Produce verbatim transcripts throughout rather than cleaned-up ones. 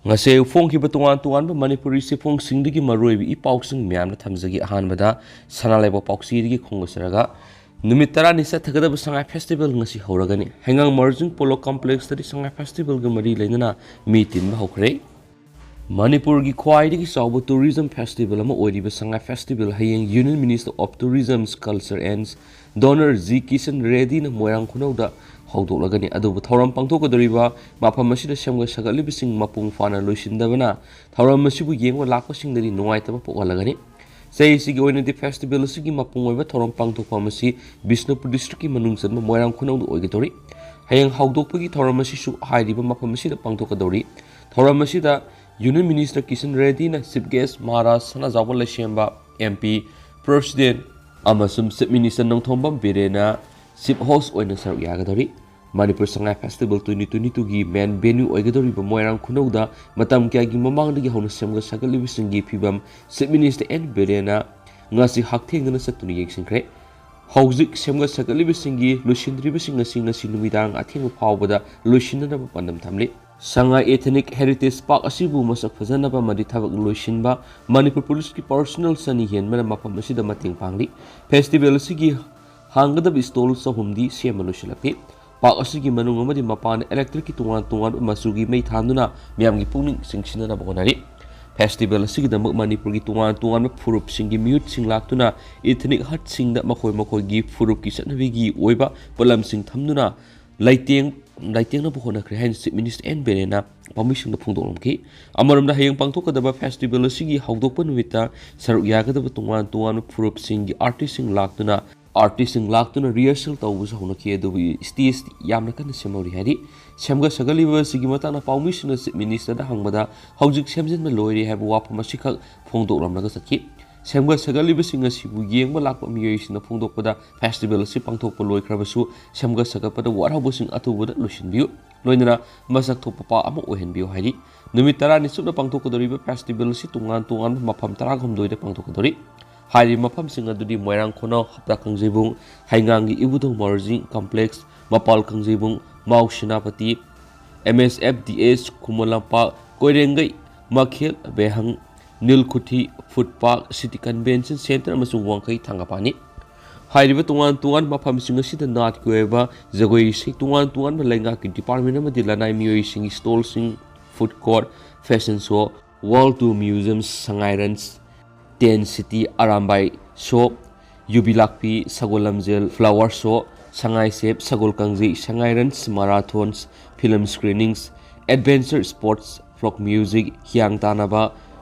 ꯉꯁꯤ ꯑꯌꯨꯛ ꯐꯣꯡꯈꯤꯕ ꯇꯣꯉꯥꯟ ꯇꯣꯉꯥꯟꯕ ꯃꯅꯤꯄꯨꯔꯤ ꯆꯦꯐꯣꯡꯁꯤꯡꯗꯒꯤ ꯃꯔꯨꯑꯣꯏꯕ ꯏ ꯄꯥꯎꯁꯤꯡ ꯃꯌꯥꯝꯅ ꯊꯝꯖꯒꯦ꯫ ꯑꯍꯥꯟꯕꯗ ꯁꯅꯥ ꯂꯩꯕꯥꯛ ꯄꯥꯎꯆꯦꯗꯒꯤ ꯈꯣꯡꯗꯥꯖꯔꯒ, ꯅꯨꯃꯤꯠ ꯇꯔꯥꯅꯤ ꯆꯠꯊꯒꯗꯕ ꯁꯉꯥꯏ ꯐꯦꯁꯇꯤꯚꯦꯜ ꯉꯁꯤ ꯍꯧꯔꯒꯅꯤ꯫ ꯍꯩꯉꯥꯡ ꯃꯔꯖꯤꯡ ꯄꯣꯂꯣ ꯀꯝꯄ꯭ꯂꯦꯛꯁꯇꯗꯤ ꯁꯉꯥꯏ ꯐꯦꯁꯇꯤꯚꯦꯜꯒ ꯃꯔꯤ ꯂꯩꯅꯅ ꯃꯤ ꯇꯤꯟꯕ ꯍꯧꯈ꯭ꯔꯦ꯫ ꯃꯅꯤꯄꯨꯔꯒꯤ ꯈ꯭ꯋꯥꯏꯗꯒꯤ ꯆꯥꯎꯕ ꯇꯨꯔꯤꯖꯝ ꯐꯦꯁꯇꯤꯚꯦꯜ ꯑꯃ ꯑꯣꯏꯔꯤꯕ ꯁꯉꯥꯏ ꯐꯦꯁꯇꯤꯚꯦꯜ ꯍꯌꯦꯡ Union Minister of Tourism, Culture and Donor G Kishan ꯔꯦꯗꯤꯅ ꯃꯣꯏꯔꯥꯡ ꯈꯨꯅꯧꯗ ꯍꯧꯗꯣꯛꯂꯒꯅꯤ꯫ ꯑꯗꯨꯕꯨ ꯊꯧꯔꯝ ꯄꯥꯡꯊꯣꯛꯀꯗꯧꯔꯤꯕ ꯃꯐꯝ ꯑꯁꯤꯗ ꯁꯦꯝꯒꯠ ꯁꯥꯒꯠꯂꯤꯕꯁꯤꯡ ꯃꯄꯨꯡ ꯐꯥꯅ ꯂꯣꯏꯁꯤꯟꯗꯕꯅ ꯊꯧꯔꯝ ꯑꯁꯤꯕꯨ ꯌꯦꯡꯕ ꯂꯥꯛꯄꯁꯤꯡꯗꯗꯤ ꯅꯨꯡꯉꯥꯏꯇꯕ ꯄꯣꯛꯍꯜꯂꯒꯅꯤ꯫ ꯆꯍꯤ ꯑꯁꯤꯒꯤ ꯑꯣꯏꯅꯗꯤ ꯐꯦꯁꯇꯤꯚꯦꯜ ꯑꯁꯤꯒꯤ ꯃꯄꯨꯡ ꯑꯣꯏꯕ ꯊꯧꯔꯝ ꯄꯥꯡꯊꯣꯛꯐꯝ ꯑꯁꯤ ꯕꯤꯁꯅꯨꯄꯨꯔ ꯗꯤꯁꯇ꯭ꯔꯤꯛꯀꯤ ꯃꯅꯨꯡ ꯆꯟꯕ ꯃꯣꯏꯔꯥꯡ ꯈꯨꯅꯧꯗ ꯑꯣꯏꯒꯗꯧꯔꯤ꯫ ꯍꯌꯦꯡ ꯍꯧꯗꯣꯛꯄꯒꯤ ꯊꯧꯔꯝ ꯑꯁꯤꯁꯨ ꯍꯥꯏꯔꯤꯕ ꯃꯐꯝ ꯑꯁꯤꯗ ꯄꯥꯡꯊꯣꯛꯀꯗꯧꯔꯤ꯫ ꯊꯧꯔꯝ ꯑꯁꯤꯗ Union Minister Kisan ꯔꯦꯗꯤꯅ Chief Guest, Maharaj ꯁꯅꯥꯖꯥꯎꯕ ꯂꯩꯁꯦꯝꯕ M P, President ꯑꯃꯁꯨꯡ Chief Minister Nongthombam ꯕꯤꯔꯦꯟꯅ Chief Host ꯑꯣꯏꯅ ꯁꯔꯨꯛ ꯌꯥꯒꯗꯧꯔꯤ꯫ Manipur Sangai festival twenty twenty-twoꯒꯤ main venue ꯑꯣꯏꯒꯗꯧꯔꯤꯕ ꯃꯣꯏꯔꯥꯡ ꯈꯨꯅꯧꯗ ꯃꯇꯝ ꯀꯌꯥꯒꯤ ꯃꯃꯥꯡꯗꯒꯤ ꯍꯧꯅ ꯁꯦꯝꯒꯠ ꯁꯥꯒꯠꯂꯤꯕꯁꯤꯡꯒꯤ ꯐꯤꯕꯝ Chief Minister N ꯕꯤꯔꯦꯟꯅ ꯉꯁꯤ ꯍꯛꯊꯦꯡꯅꯅ ꯆꯠꯇꯨꯅ ꯌꯦꯡꯁꯤꯟꯈ꯭ꯔꯦ꯫ ꯍꯧꯖꯤꯛ ꯁꯦꯝꯒꯠ ꯁꯥꯒꯠꯂꯤꯕꯁꯤꯡꯒꯤ ꯂꯣꯏꯁꯤꯟꯗ꯭ꯔꯤꯕꯁꯤꯡ ꯑꯁꯤ ꯉꯁꯤ ꯅꯨꯃꯤꯗꯥꯡ ꯑꯊꯦꯡꯕ ꯐꯥꯎꯕꯗ ꯂꯣꯏꯁꯤꯟꯅꯅꯕ ꯄꯥꯟꯗꯝ ꯊꯝꯂꯤ꯫ ꯁꯉꯥꯏ Ethnic Heritage Park ꯑꯁꯤꯕꯨ ꯃꯁꯛ ꯐꯖꯅꯕ ꯑꯃꯗꯤ ꯊꯕꯛ ꯂꯣꯏꯁꯤꯟꯕ ꯃꯅꯤꯄꯨꯔ ꯄꯨꯂꯤꯁꯀꯤ personnel ꯆꯅꯤ ꯍꯦꯟꯕꯅ ꯃꯐꯝ ꯑꯁꯤꯗ ꯃꯇꯦꯡ ꯄꯥꯡꯂꯤ꯫ ꯐꯦꯁꯇꯤꯚꯦꯜ ꯑꯁꯤꯒꯤ ꯍꯥꯡꯒꯗꯕ stall ꯆꯍꯨꯝꯗꯤ ꯁꯦꯝꯕ ꯂꯣꯏꯁꯤꯜꯂꯛꯂꯤ꯫ Park ꯑꯁꯤꯒꯤ ꯃꯅꯨꯡ ꯑꯃꯗꯤ ꯃꯄꯥꯟ electricꯀꯤ ꯇꯣꯉꯥꯟ ꯇꯣꯉꯥꯟꯕ ꯃꯆꯨꯒꯤ ꯃꯩ ꯊꯥꯟꯗꯨꯅ ꯃꯤꯌꯥꯝꯒꯤ ꯄꯨꯛꯅꯤꯡ ꯆꯤꯡꯁꯤꯟꯅꯅꯕ ꯍꯣꯠꯅꯔꯤ꯫ ꯐꯦꯁꯇꯤꯚꯦꯜ ꯑꯁꯤꯒꯤꯗꯃꯛ ꯃꯅꯤꯄꯨꯔꯒꯤ ꯇꯣꯉꯥꯟ ꯇꯣꯉꯥꯟꯕ ꯐꯨꯔꯨꯞꯁꯤꯡꯒꯤ ꯃꯤꯍꯨꯠꯁꯤꯡ ꯂꯥꯛꯇꯨꯅ ethnic hutꯁꯤꯡꯗ ꯃꯈꯣꯏ ꯃꯈꯣꯏꯒꯤ ꯐꯨꯔꯨꯞꯀꯤ ꯆꯠꯅꯕꯤꯒꯤ ꯑꯣꯏꯕ ꯄꯣꯠꯂꯝꯁꯤꯡ ꯊꯝꯗꯨꯅ ꯂꯩꯇꯦꯡ-, ꯂꯩꯇꯦꯡꯅꯕ ꯍꯣꯠꯅꯈ꯭ꯔꯦ ꯍꯥꯏꯅ Chief Minister N ꯕꯤꯔꯦꯟꯅ ꯄꯥꯎꯃꯤꯁꯤꯡꯗ ꯐꯣꯡꯗꯣꯛꯂꯝꯈꯤ꯫ ꯑꯃꯔꯣꯝꯗ ꯍꯌꯦꯡ ꯄꯥꯡꯊꯣꯛꯀꯗꯕ ꯐꯦꯁꯇꯤꯚꯦꯜ ꯑꯁꯤꯒꯤ ꯍꯧꯗꯣꯛꯄ ꯅꯨꯃꯤꯠꯇ ꯁꯔꯨꯛ ꯌꯥꯒꯗꯕ ꯇꯣꯉꯥꯟ ꯇꯣꯉꯥꯟꯕ ꯐꯨꯔꯨꯞꯁꯤꯡꯒꯤ artistꯁꯤꯡ ꯂꯥꯛꯇꯨꯅ, artistꯁꯤꯡ ꯂꯥꯛꯇꯨꯅ rehearsal ꯇꯧꯕꯁꯨ ꯍꯧꯅꯈꯤ, ꯑꯗꯨꯕꯨ stage ꯌꯥꯝꯅ ꯀꯟꯅ ꯁꯦꯝꯍꯧꯔꯤ ꯍꯥꯏꯔꯤ꯫ ꯁꯦꯝꯒꯠ ꯁꯥꯒꯠꯂꯤꯕ ꯑꯁꯤꯒꯤ ꯃꯇꯥꯡꯗ ꯄꯥꯎꯃꯤꯁꯤꯡꯅ Chief Ministerꯗ ꯍꯪꯕꯗ ꯍꯧꯖꯤꯛ ꯁꯦꯝꯖꯤꯟꯕ ꯂꯣꯏꯔꯦ ꯍꯥꯏꯕ ꯋꯥꯐꯝ ꯑꯁꯤꯈꯛ ꯐꯣꯡꯗꯣꯛꯂꯝꯂꯒ ꯆꯠꯈꯤ꯫ ꯁꯦꯝꯒꯠ ꯁꯥꯒꯠꯂꯤꯕꯁꯤꯡ ꯑꯁꯤꯕꯨ ꯌꯦꯡꯕ ꯂꯥꯛꯄ ꯃꯤꯑꯣꯏꯁꯤꯡꯅ ꯐꯣꯡꯗꯣꯛꯄꯗ ꯐꯦꯁꯇꯤꯚꯦꯜ ꯑꯁꯤ ꯄꯥꯡꯊꯣꯛꯄ ꯂꯣꯏꯈ꯭ꯔꯕꯁꯨ ꯁꯦꯝꯒꯠ ꯁꯥꯒꯠꯄꯗ ꯋꯥꯠꯍꯧꯕꯁꯤꯡ ꯑꯊꯨꯕꯗ ꯂꯣꯏꯁꯤꯟꯕꯤꯌꯨ, ꯂꯣꯏꯅꯅ ꯃꯁꯛ ꯊꯣꯛꯄ ꯄꯥ ꯑꯃ ꯑꯣꯏꯍꯟꯕꯤꯌꯨ ꯍꯥꯏꯔꯤ꯫ ꯅꯨꯃꯤꯠ ꯇꯔꯥꯅꯤ ꯆꯨꯞꯅ ꯄꯥꯡꯊꯣꯛꯀꯗꯧꯔꯤꯕ ꯐꯦꯁꯇꯤꯚꯦꯜ ꯑꯁꯤ ꯇꯣꯉꯥꯟ ꯇꯣꯉꯥꯟꯕ ꯃꯐꯝ ꯇꯔꯥꯍꯨꯝꯗꯣꯏꯗ ꯄꯥꯡꯊꯣꯛꯀꯗꯧꯔꯤ꯫ ꯍꯥꯏꯔꯤꯕ ꯃꯐꯝꯁꯤꯡ ꯑꯗꯨꯗꯤ ꯃꯣꯏꯔꯥꯡ ꯈꯨꯅꯧ ꯍꯞꯇꯥ ꯀꯥꯡꯖꯩꯕꯨꯡ, ꯍꯩꯉꯥꯡꯒꯤ ꯏꯕꯨꯙꯧ ꯃꯔꯖꯤꯡ ꯀꯝꯄ꯭ꯂꯦꯛꯁ, ꯃꯄꯥꯜ ꯀꯥꯡꯖꯩꯕꯨꯡ, ꯃꯥꯎ Senapati, M S F D H Khuman Lampak, Koirengei, Makhel, ꯕꯦꯍꯪ, Nilkhuthi, food park, city convention centre ꯑꯃꯁꯨꯡ ꯋꯥꯡꯈꯩ ꯊꯥꯡꯒꯄꯥꯟꯅꯤ꯫ ꯍꯥꯏꯔꯤꯕ ꯇꯣꯉꯥꯟ ꯇꯣꯉꯥꯟꯕ ꯃꯐꯝꯁꯤꯡ ꯑꯁꯤꯗ ꯅꯥꯠꯀꯤ ꯑꯣꯏꯕ ꯖꯒꯣꯏ ꯏꯁꯩ, ꯇꯣꯉꯥꯟ ꯇꯣꯉꯥꯟꯕ ꯂꯩꯉꯥꯛꯀꯤ ꯗꯤꯄꯥꯔꯠꯃꯦꯟ ꯑꯃꯗꯤ ꯂꯅꯥꯏ ꯃꯤꯑꯣꯏꯁꯤꯡꯒꯤ ꯁ꯭ꯇꯣꯜꯁꯤꯡ, food court, fashion show, world tour museum, Sangai runs, tent city, Arambai show, Yubi Lakpi, ꯁꯒꯣꯜ ꯂꯝꯖꯦꯜ, ꯐ꯭ꯂꯥꯋꯔ ꯁꯣ, ꯁꯉꯥꯏ ꯁꯦꯞ, ꯁꯒꯣꯜ ꯀꯥꯡꯖꯩ, ꯁꯉꯥꯏ ꯔꯟꯁ, ꯃꯥꯔꯥꯊꯣꯟꯁ, ꯐꯤꯂꯝ ꯁ꯭ꯀ꯭ꯔꯤꯅꯤꯡꯁ, ꯑꯦꯗꯚꯦꯟꯆꯔ ꯁ꯭ꯄꯣꯔꯠꯁ, ꯐꯣꯛ ꯃ꯭ꯌꯨꯖꯤꯛ, ꯍꯤꯌꯥꯡ ꯇꯥꯟꯅꯕ,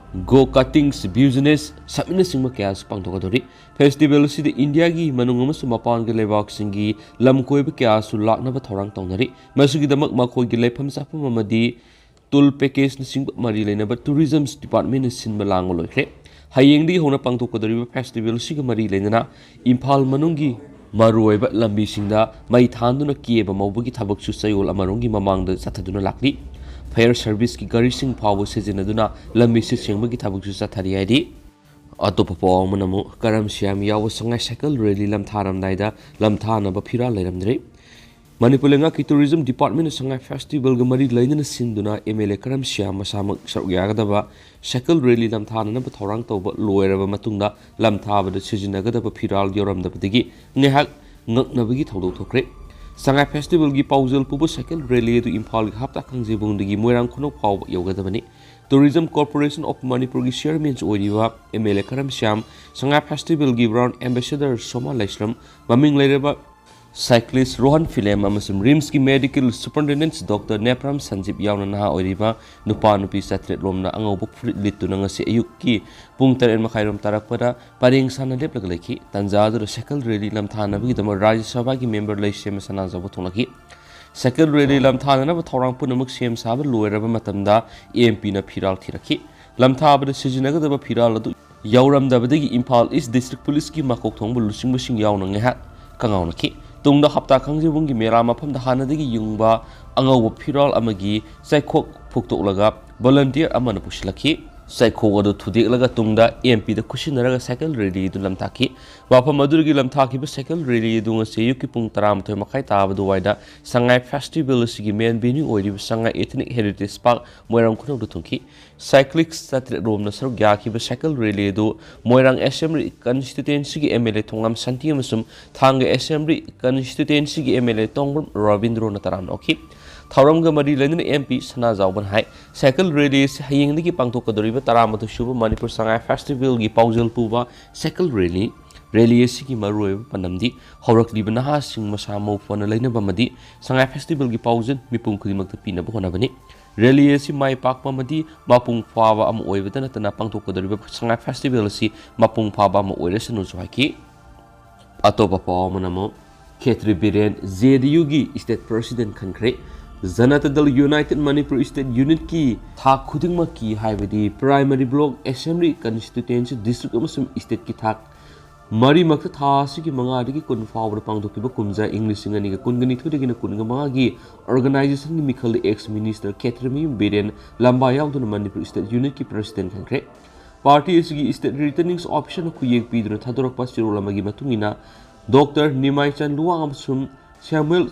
ꯒꯣ ꯀꯇꯤꯡꯁ, ꯕꯤꯖꯤꯅꯦꯁ ꯁꯃꯤꯠꯅꯆꯤꯡꯕ ꯀꯌꯥꯁꯨ ꯄꯥꯡꯊꯣꯛꯀꯗꯧꯔꯤ꯫ ꯐꯦꯁꯇꯤꯚꯦꯜ ꯑꯁꯤꯗ ꯏꯟꯗꯤꯌꯥꯒꯤ ꯃꯅꯨꯡ ꯑꯃꯁꯨꯡ ꯃꯄꯥꯟꯒꯤ ꯂꯩꯕꯥꯛꯁꯤꯡꯒꯤ ꯂꯝ ꯀꯣꯏꯕ ꯀꯌꯥꯁꯨ ꯂꯥꯛꯅꯕ ꯊꯧꯔꯥꯡ ꯇꯧꯅꯔꯤ꯫ ꯃꯁꯤꯒꯤꯗꯃꯛ ꯃꯈꯣꯏꯒꯤ ꯂꯩꯐꯝ ꯆꯥꯐꯝ ꯑꯃꯗꯤ ꯇꯨꯔ ꯄꯦꯀꯦꯖꯅꯆꯤꯡꯕ ꯃꯔꯤ ꯂꯩꯅꯕ ꯇꯨꯔꯤꯖꯝ ꯗꯤꯄꯥꯔꯠꯃꯦꯟꯅ ꯁꯤꯟꯕ ꯂꯥꯡꯕ ꯂꯣꯏꯈ꯭ꯔꯦ꯫ ꯍꯌꯦꯡꯗꯒꯤ ꯍꯧꯅ ꯄꯥꯡꯊꯣꯛꯀꯗꯧꯔꯤꯕ ꯐꯦꯁꯇꯤꯚꯦꯜ ꯑꯁꯤꯒ ꯃꯔꯤ ꯂꯩꯅꯅ ꯏꯝꯐꯥꯜ ꯃꯅꯨꯡꯒꯤ ꯃꯔꯨꯑꯣꯏꯕ ꯂꯝꯕꯤꯁꯤꯡꯗ ꯃꯩ ꯊꯥꯟꯗꯨꯅ ꯀꯦꯕ ꯃꯧꯕꯒꯤ ꯊꯕꯛꯁꯨ ꯆꯌꯣꯜ ꯑꯃꯔꯣꯝꯒꯤ ꯃꯃꯥꯡꯗ ꯆꯠꯊꯗꯨꯅ ꯂꯥꯛꯂꯤ꯫ ꯐꯥꯌꯔ ꯁꯔꯚꯤꯁꯀꯤ ꯒꯥꯔꯤꯁꯤꯡ ꯐꯥꯎꯕ ꯁꯤꯖꯤꯟꯅꯗꯨꯅ ꯂꯝꯕꯤ ꯁꯤꯠ ꯁꯦꯡꯕꯒꯤ ꯊꯕꯛꯁꯨ ꯆꯠꯊꯔꯤ ꯍꯥꯏꯔꯤ꯫ ꯑꯇꯣꯞꯄ ꯄꯥꯎ ꯑꯃꯅ ꯑꯃꯨꯛ ꯀꯔꯝ ꯁ꯭ꯌꯥꯝ ꯌꯥꯎꯕ ꯁꯉꯥꯏ ꯁꯥꯏꯀꯜ ꯔꯦꯂꯤ ꯂꯝꯊꯥꯔꯝꯗꯥꯏꯗ ꯂꯝꯊꯥꯅꯕ ꯐꯤꯔꯥꯜ ꯂꯩꯔꯝꯗ꯭ꯔꯦ꯫ ꯃꯅꯤꯄꯨꯔ ꯂꯩꯉꯥꯛꯀꯤ ꯇꯨꯔꯤꯖꯝ ꯗꯤꯄꯥꯔꯠꯃꯦꯟꯅ ꯁꯉꯥꯏ ꯐꯦꯁꯇꯤꯚꯦꯜꯒ ꯃꯔꯤ ꯂꯩꯅꯅ ꯁꯤꯟꯗꯨꯅ ꯑꯦꯝ ꯑꯦꯜ ꯑꯦ ꯀꯔꯝ ꯁ꯭ꯌꯥꯝ ꯃꯁꯥꯃꯛ ꯁꯔꯨꯛ ꯌꯥꯒꯗꯕ ꯁꯥꯏꯀꯜ ꯔꯦꯂꯤ ꯂꯝꯊꯥꯅꯅꯕ ꯊꯧꯔꯥꯡ ꯇꯧꯕ ꯂꯣꯏꯔꯕ ꯃꯇꯨꯡꯗ ꯂꯝꯊꯥꯕꯗ ꯁꯤꯖꯤꯟꯅꯒꯗꯕ ꯐꯤꯔꯥꯜ ꯌꯧꯔꯝꯗꯕꯗꯒꯤ ꯉꯥꯏꯍꯥꯛ ꯉꯛꯅꯕꯒꯤ ꯊꯧꯗꯣꯛ ꯊꯣꯛꯈ꯭ꯔꯦ꯫ ꯁꯉꯥꯏ ꯐꯦꯁꯇꯤꯚꯦꯜꯒꯤ ꯄꯥꯎꯖꯦꯜ ꯄꯨꯕ ꯁꯥꯏꯀꯜ ꯔꯦꯂꯤ ꯑꯗꯨ ꯏꯝꯐꯥꯜꯒꯤ ꯍꯞꯇꯥ ꯀꯥꯡꯖꯩꯕꯨꯡꯗꯒꯤ ꯃꯣꯏꯔꯥꯡ ꯈꯨꯅꯧ ꯐꯥꯎꯕ ꯌꯧꯒꯗꯕꯅꯤ꯫ ꯇꯨꯔꯤꯖꯝ ꯀꯣꯔꯄꯣꯔꯦꯁꯟ ꯑꯣꯐ ꯃꯅꯤꯄꯨꯔꯒꯤ ꯆꯤꯌꯔꯃꯦꯟꯁꯨ ꯑꯣꯏꯔꯤꯕ ꯑꯦꯝ ꯑꯦꯜ ꯑꯦ ꯀꯔꯝ ꯁ꯭ꯌꯥꯝ, ꯁꯉꯥꯏ ꯐꯦꯁꯇꯤꯚꯦꯜꯒꯤ ꯕ꯭ꯔꯥꯟꯗ ꯑꯦꯝꯕꯦꯁꯦꯗꯔ ꯁꯣꯃꯥ ꯂꯥꯏꯁ꯭ꯔꯝ, ꯃꯃꯤꯡ ꯂꯩꯔꯕ ꯁꯥꯏꯀ꯭ꯂꯤꯁ ꯔꯣꯍꯟ ꯐꯤꯂꯦꯝ ꯑꯃꯁꯨꯡ ꯔꯤꯝꯁꯀꯤ ꯃꯦꯗꯤꯀꯦꯜ ꯁꯨꯄꯔꯤꯟꯇꯦꯟꯗꯦꯟꯠ ꯗꯣꯛꯇꯔ ꯅꯦꯄ꯭ꯔꯥꯝ ꯁꯟꯖꯤꯞ ꯌꯥꯎꯅ ꯅꯍꯥ ꯑꯣꯏꯔꯤꯕ ꯅꯨꯄꯥ ꯅꯨꯄꯤ ꯆꯥꯇ꯭ꯔꯦꯠ ꯔꯣꯝꯅ ꯑꯉꯧꯕ ꯐꯨꯔꯤꯠ ꯂꯤꯠꯇꯨꯅ ꯉꯁꯤ ꯑꯌꯨꯛꯀꯤ ꯄꯨꯡ ꯇꯔꯦꯠ ꯃꯈꯥꯏꯔꯣꯝ ꯇꯥꯔꯛꯄꯗ ꯄꯔꯦꯡ ꯁꯥꯅ ꯂꯦꯞꯂꯒ ꯂꯩꯈꯤ꯫ ꯇꯥꯟꯖꯥ ꯑꯗꯨꯗ ꯁꯥꯏꯀꯜ ꯔꯦꯂꯤ ꯂꯝꯊꯥꯅꯕꯒꯤꯗꯃꯛ ꯔꯥꯖ꯭ꯌ ꯁꯚꯥꯒꯤ ꯃꯦꯝꯕꯔ ꯂꯩꯁꯦꯝꯕ ꯁꯅꯥꯖꯥꯎꯕ ꯊꯣꯛꯂꯛꯈꯤ꯫ ꯁꯥꯏꯀꯜ ꯔꯦꯂꯤ ꯂꯝꯊꯥꯅꯅꯕ ꯊꯧꯔꯥꯡ ꯄꯨꯝꯅꯃꯛ ꯁꯦꯝ ꯁꯥꯕ ꯂꯣꯏꯔꯕ ꯃꯇꯝꯗ ꯑꯦꯝ ꯄꯤꯅ ꯐꯤꯔꯥꯜ ꯊꯤꯔꯛꯈꯤ꯫ ꯂꯝꯊꯥꯕꯗ ꯁꯤꯖꯤꯟꯅꯒꯗꯕ ꯐꯤꯔꯥꯜ ꯑꯗꯨ ꯌꯧꯔꯝꯗꯕꯗꯒꯤ ꯏꯝꯐꯥꯜ ꯏꯁ ꯗꯤꯁꯇ꯭ꯔꯤꯛ ꯄꯨꯂꯤꯁꯀꯤ ꯃꯀꯣꯛ ꯊꯣꯡꯕ ꯂꯨꯆꯤꯡꯕꯁꯤꯡ ꯌꯥꯎꯅ ꯉꯥꯏꯍꯥꯛ ꯀꯉꯥꯎꯅꯈꯤ꯫ ꯇꯨꯡꯗ ꯍꯞꯇꯥ ꯀꯥꯡꯖꯩꯕꯨꯡꯒꯤ ꯃꯦꯂꯥ ꯃꯐꯝꯗ ꯍꯥꯟꯅꯗꯒꯤ ꯌꯨꯡꯕ ꯑꯉꯧꯕ ꯐꯤꯔꯥꯜ ꯑꯃꯒꯤ ꯆꯩꯈꯣꯛ ꯐꯨꯛꯇꯣꯛꯂꯒ ꯚꯣꯂꯟꯇꯤꯌꯔ ꯑꯃꯅ ꯄꯨꯁꯤꯜꯂꯛꯈꯤ꯫ ꯆꯩꯈꯣꯛ ꯑꯗꯨ ꯊꯨꯗꯦꯛꯂꯒ ꯇꯨꯡꯗ ꯑꯦꯝ ꯄꯤꯗ ꯈꯨꯠꯁꯤꯟꯅꯔꯒ ꯁꯥꯏꯀꯜ ꯔꯦꯂꯤ ꯑꯗꯨ ꯂꯝꯊꯥꯈꯤ꯫ ꯋꯥꯐꯝ ꯑꯗꯨꯗꯒꯤ ꯂꯝꯊꯥꯈꯤꯕ ꯁꯥꯏꯀꯜ ꯔꯦꯂꯤ ꯑꯗꯨ ꯉꯁꯤ ꯑꯌꯨꯛꯀꯤ ꯄꯨꯡ ꯇꯔꯥꯃꯥꯊꯣꯏ ꯃꯈꯥꯏ ꯇꯥꯕ ꯑꯗꯨꯋꯥꯏꯗ ꯁꯉꯥꯏ ꯐꯦꯁꯇꯤꯚꯦꯜ ꯑꯁꯤꯒꯤ ꯃꯦꯟ ꯚꯦꯅ꯭ꯌꯨ ꯑꯣꯏꯔꯤꯕ ꯁꯉꯥꯏ ꯏꯊꯅꯤꯛ ꯍꯦꯔꯤꯇꯦꯖ ꯄꯥꯔꯛ ꯃꯣꯏꯔꯥꯡ ꯈꯨꯅꯧꯗ ꯊꯨꯡꯈꯤ꯫ ꯁꯥꯏꯀ꯭ꯂꯤꯁ ꯆꯥꯇ꯭ꯔꯦꯠ ꯔꯣꯝꯅ ꯁꯔꯨꯛ ꯌꯥꯈꯤꯕ ꯁꯥꯏꯀꯜ ꯔꯦꯂꯤ ꯑꯗꯨ ꯃꯣꯏꯔꯥꯡ ꯑꯦꯁꯦꯝꯕ꯭ꯂꯤ ꯀꯟꯁꯇꯤꯇ꯭ꯋꯦꯟꯁꯤꯒꯤ ꯑꯦꯝ ꯑꯦꯜ ꯑꯦ ꯊꯣꯉꯥꯝ ꯁꯥꯟꯇꯤ ꯑꯃꯁꯨꯡ ꯊꯥꯡꯒ ꯑꯦꯁꯦꯝꯕ꯭ꯂꯤ ꯀꯟꯁꯇꯤꯇ꯭ꯋꯦꯟꯁꯤꯒꯤ ꯑꯦꯝ ꯑꯦꯜ ꯑꯦ ꯇꯣꯡꯕ꯭ꯔꯝ ꯔꯕꯤꯟꯗ꯭ꯔꯣꯅ ꯇꯔꯥꯝꯅ ꯑꯣꯛꯈꯤ꯫ ꯊꯧꯔꯝꯒ ꯃꯔꯤ ꯂꯩꯅꯅ ꯑꯦꯝ ꯄꯤ ꯁꯅꯥꯖꯥꯎꯕꯅ ꯍꯥꯏ, ꯁꯥꯏꯀꯜ ꯔꯦꯂꯤ ꯑꯁꯤ ꯍꯌꯦꯡꯗꯒꯤ ꯄꯥꯡꯊꯣꯛꯀꯗꯧꯔꯤꯕ ꯇꯔꯥꯃꯥꯊꯣꯏ ꯁꯨꯕ ꯃꯅꯤꯄꯨꯔ ꯁꯉꯥꯏ ꯐꯦꯁꯇꯤꯚꯦꯜꯒꯤ ꯄꯥꯎꯖꯦꯜ ꯄꯨꯕ ꯁꯥꯏꯀꯜ ꯔꯦꯂꯤ, ꯔꯦꯂꯤ ꯑꯁꯤꯒꯤ ꯃꯔꯨꯑꯣꯏꯕ ꯄꯥꯟꯗꯝꯗꯤ ꯍꯧꯔꯛꯂꯤꯕ ꯅꯍꯥꯁꯤꯡ ꯃꯁꯥ ꯃꯎ ꯐꯅ ꯂꯩꯅꯕ ꯑꯃꯗꯤ ꯁꯉꯥꯏ ꯐꯦꯁꯇꯤꯚꯦꯜꯒꯤ ꯄꯥꯎꯖꯦꯜ ꯃꯤꯄꯨꯝ ꯈꯨꯗꯤꯡꯃꯛꯇ ꯄꯤꯅꯕ ꯍꯣꯠꯅꯕꯅꯤ꯫ ꯔꯦꯂꯤ ꯑꯁꯤ ꯃꯥꯏ ꯄꯥꯛꯄ ꯑꯃꯗꯤ ꯃꯄꯨꯡ ꯐꯥꯕ ꯑꯃ ꯑꯣꯏꯕꯇ ꯅꯠꯇꯅ ꯄꯥꯡꯊꯣꯛꯀꯗꯧꯔꯤꯕ ꯁꯉꯥꯏ ꯐꯦꯁꯇꯤꯚꯦꯜ ꯑꯁꯤ ꯃꯄꯨꯡ ꯐꯥꯕ ꯑꯃ ꯑꯣꯏꯔꯁꯅꯨꯁꯨ ꯍꯥꯏꯈꯤ꯫ ꯑꯇꯣꯞꯄ ꯄꯥꯎ ꯑꯃꯅ ꯑꯃꯨꯛ ꯈꯦꯇ꯭ꯔꯤ ꯕꯤꯔꯦꯟ ꯖꯦ ꯗꯤ ꯌꯨꯒꯤ ꯁ꯭ꯇꯦꯠ ꯄ꯭ꯔꯁꯤꯗꯦꯟꯠ ꯈꯟꯈ꯭ꯔꯦ꯫ ꯖꯅꯇꯥ ꯗꯜ ꯌꯨꯅꯥꯏꯇꯦꯗ ꯃꯅꯤꯄꯨꯔ ꯁ꯭ꯇꯦꯠ ꯌꯨꯅꯤꯠꯀꯤ ꯊꯥꯛ ꯈꯨꯗꯤꯡꯃꯛꯀꯤ, ꯍꯥꯏꯕꯗꯤ primary block, assembly constituency, district ꯑꯃꯁꯨꯡ ꯁ꯭ꯇꯦꯠꯀꯤ ꯊꯥꯛ ꯃꯔꯤꯃꯛꯇ ꯊꯥ ꯑꯁꯤꯒꯤ ꯃꯉꯥꯗꯒꯤ ꯀꯨꯟ ꯐꯥꯎꯕꯗ ꯄꯥꯡꯊꯣꯛꯈꯤꯕ ꯀꯨꯝꯖꯥ ꯏꯪ ꯂꯤꯁꯤꯡ ꯑꯅꯤꯒ ꯀꯨꯟꯒ ꯅꯤꯊꯣꯏꯗꯒꯤꯅ ꯀꯨꯟꯒ ꯃꯉꯥꯒꯤ ꯑꯣꯔꯒꯅꯥꯏꯖꯦꯁꯟꯒꯤ ꯃꯤꯈꯜꯗ ꯑꯦꯛꯁ ꯃꯤꯅꯤꯁꯇꯔ ꯈꯦꯇ꯭ꯔꯤꯃꯌꯨꯝ ꯕꯤꯔꯦꯟ ꯂꯝꯕꯥ ꯌꯥꯎꯗꯨꯅ ꯃꯅꯤꯄꯨꯔ ꯁ꯭ꯇꯦꯠ ꯌꯨꯅꯤꯠꯀꯤ ꯄ꯭ꯔꯁꯤꯗꯦꯟꯠ ꯈꯟꯈ꯭ꯔꯦ꯫ ꯄꯥꯔꯇꯤ ꯑꯁꯤꯒꯤ ꯁ꯭ꯇꯦꯠ ꯔꯤꯇꯔꯅꯤꯡ ꯑꯣꯐꯤꯁꯔꯅ ꯈꯨꯌꯦꯛ ꯄꯤꯗꯨꯅ ꯊꯥꯗꯣꯔꯛꯄ ꯆꯦꯔꯣꯜ ꯑꯃꯒꯤ ꯃꯇꯨꯡ ꯏꯟꯅ, ꯗꯣꯛꯇꯔ ꯅꯤꯃꯥꯏꯆꯟ ꯂꯨꯋꯥꯡ ꯑꯃꯁꯨꯡ ꯁꯦꯃꯨꯑꯦꯜ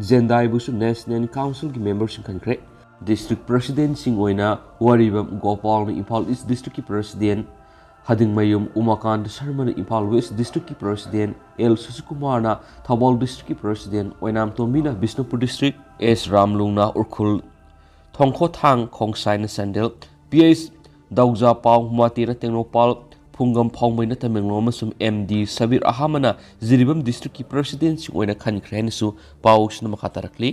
ꯖꯦꯟꯗꯥꯏꯕꯨꯁꯨ ꯅꯦꯁꯅꯦꯜ ꯀꯥꯎꯟꯁꯤꯜꯒꯤ ꯃꯦꯝꯕꯔꯁꯤꯡ ꯈꯟꯈ꯭ꯔꯦ꯫ ꯗꯤꯁꯇ꯭ꯔꯤꯛ ꯄ꯭ꯔꯁꯤꯗꯦꯟꯠꯁꯤꯡ ꯑꯣꯏꯅ ꯋꯥꯔꯤꯕꯝ ꯒꯣꯄꯥꯜꯅ ꯏꯝꯐꯥꯜ ꯏꯁ ꯗꯤꯁꯇ꯭ꯔꯤꯛꯀꯤ ꯄ꯭ꯔꯁꯤꯗꯦꯟꯠ, ꯍꯗꯤꯡꯃꯌꯨꯝ ꯎꯃꯥꯀꯥꯟꯇ ꯁꯔꯃꯅ ꯏꯝꯐꯥꯜ ꯋꯦꯁ ꯗꯤꯁꯇ꯭ꯔꯤꯛꯀꯤ ꯄ꯭ꯔꯁꯤꯗꯦꯟꯠ, ꯑꯦꯜ ꯁꯨꯁꯤꯀꯨꯃꯥꯔꯅ ꯊꯧꯕꯥꯜ ꯗꯤꯁꯇ꯭ꯔꯤꯛꯀꯤ ꯄ꯭ꯔꯁꯤꯗꯦꯟꯠ, ꯑꯣꯏꯅꯥꯝ ꯇꯣꯝꯕꯤꯅ ꯕꯤꯁꯅꯨꯄꯨꯔ ꯗꯤꯁꯇ꯭ꯔꯤꯛ, ꯑꯦꯁ ꯔꯥꯝꯂꯨꯡꯅ ꯎꯈ꯭ꯔꯨꯜ, ꯊꯣꯡꯈꯣꯊꯥꯡ ꯈꯣꯡꯁꯥꯏꯅ ꯆꯥꯟꯗꯦꯜ, ꯄꯤ ꯑꯩꯆ ꯗꯧꯖꯥꯄꯥꯎ ꯃꯥꯇꯦꯅ ꯇꯦꯡꯅꯧꯄꯜ, ꯐꯨꯡꯒꯝ ꯐꯥꯎꯃꯩꯅ ꯇꯃꯦꯡꯂꯣꯡ ꯑꯃꯁꯨꯡ ꯑꯦꯝ ꯗꯤ ꯁꯕꯤꯔ ꯑꯍꯃꯗꯅ ꯖꯤꯔꯤꯕꯥꯝ ꯗꯤꯁꯇ꯭ꯔꯤꯛꯀꯤ ꯄ꯭ꯔꯁꯤꯗꯦꯟꯠꯁꯤꯡ ꯑꯣꯏꯅ ꯈꯟꯈ꯭ꯔꯦ ꯍꯥꯏꯅꯁꯨ ꯄꯥꯎꯁꯤꯅ ꯃꯈꯥ ꯇꯥꯔꯛꯂꯤ꯫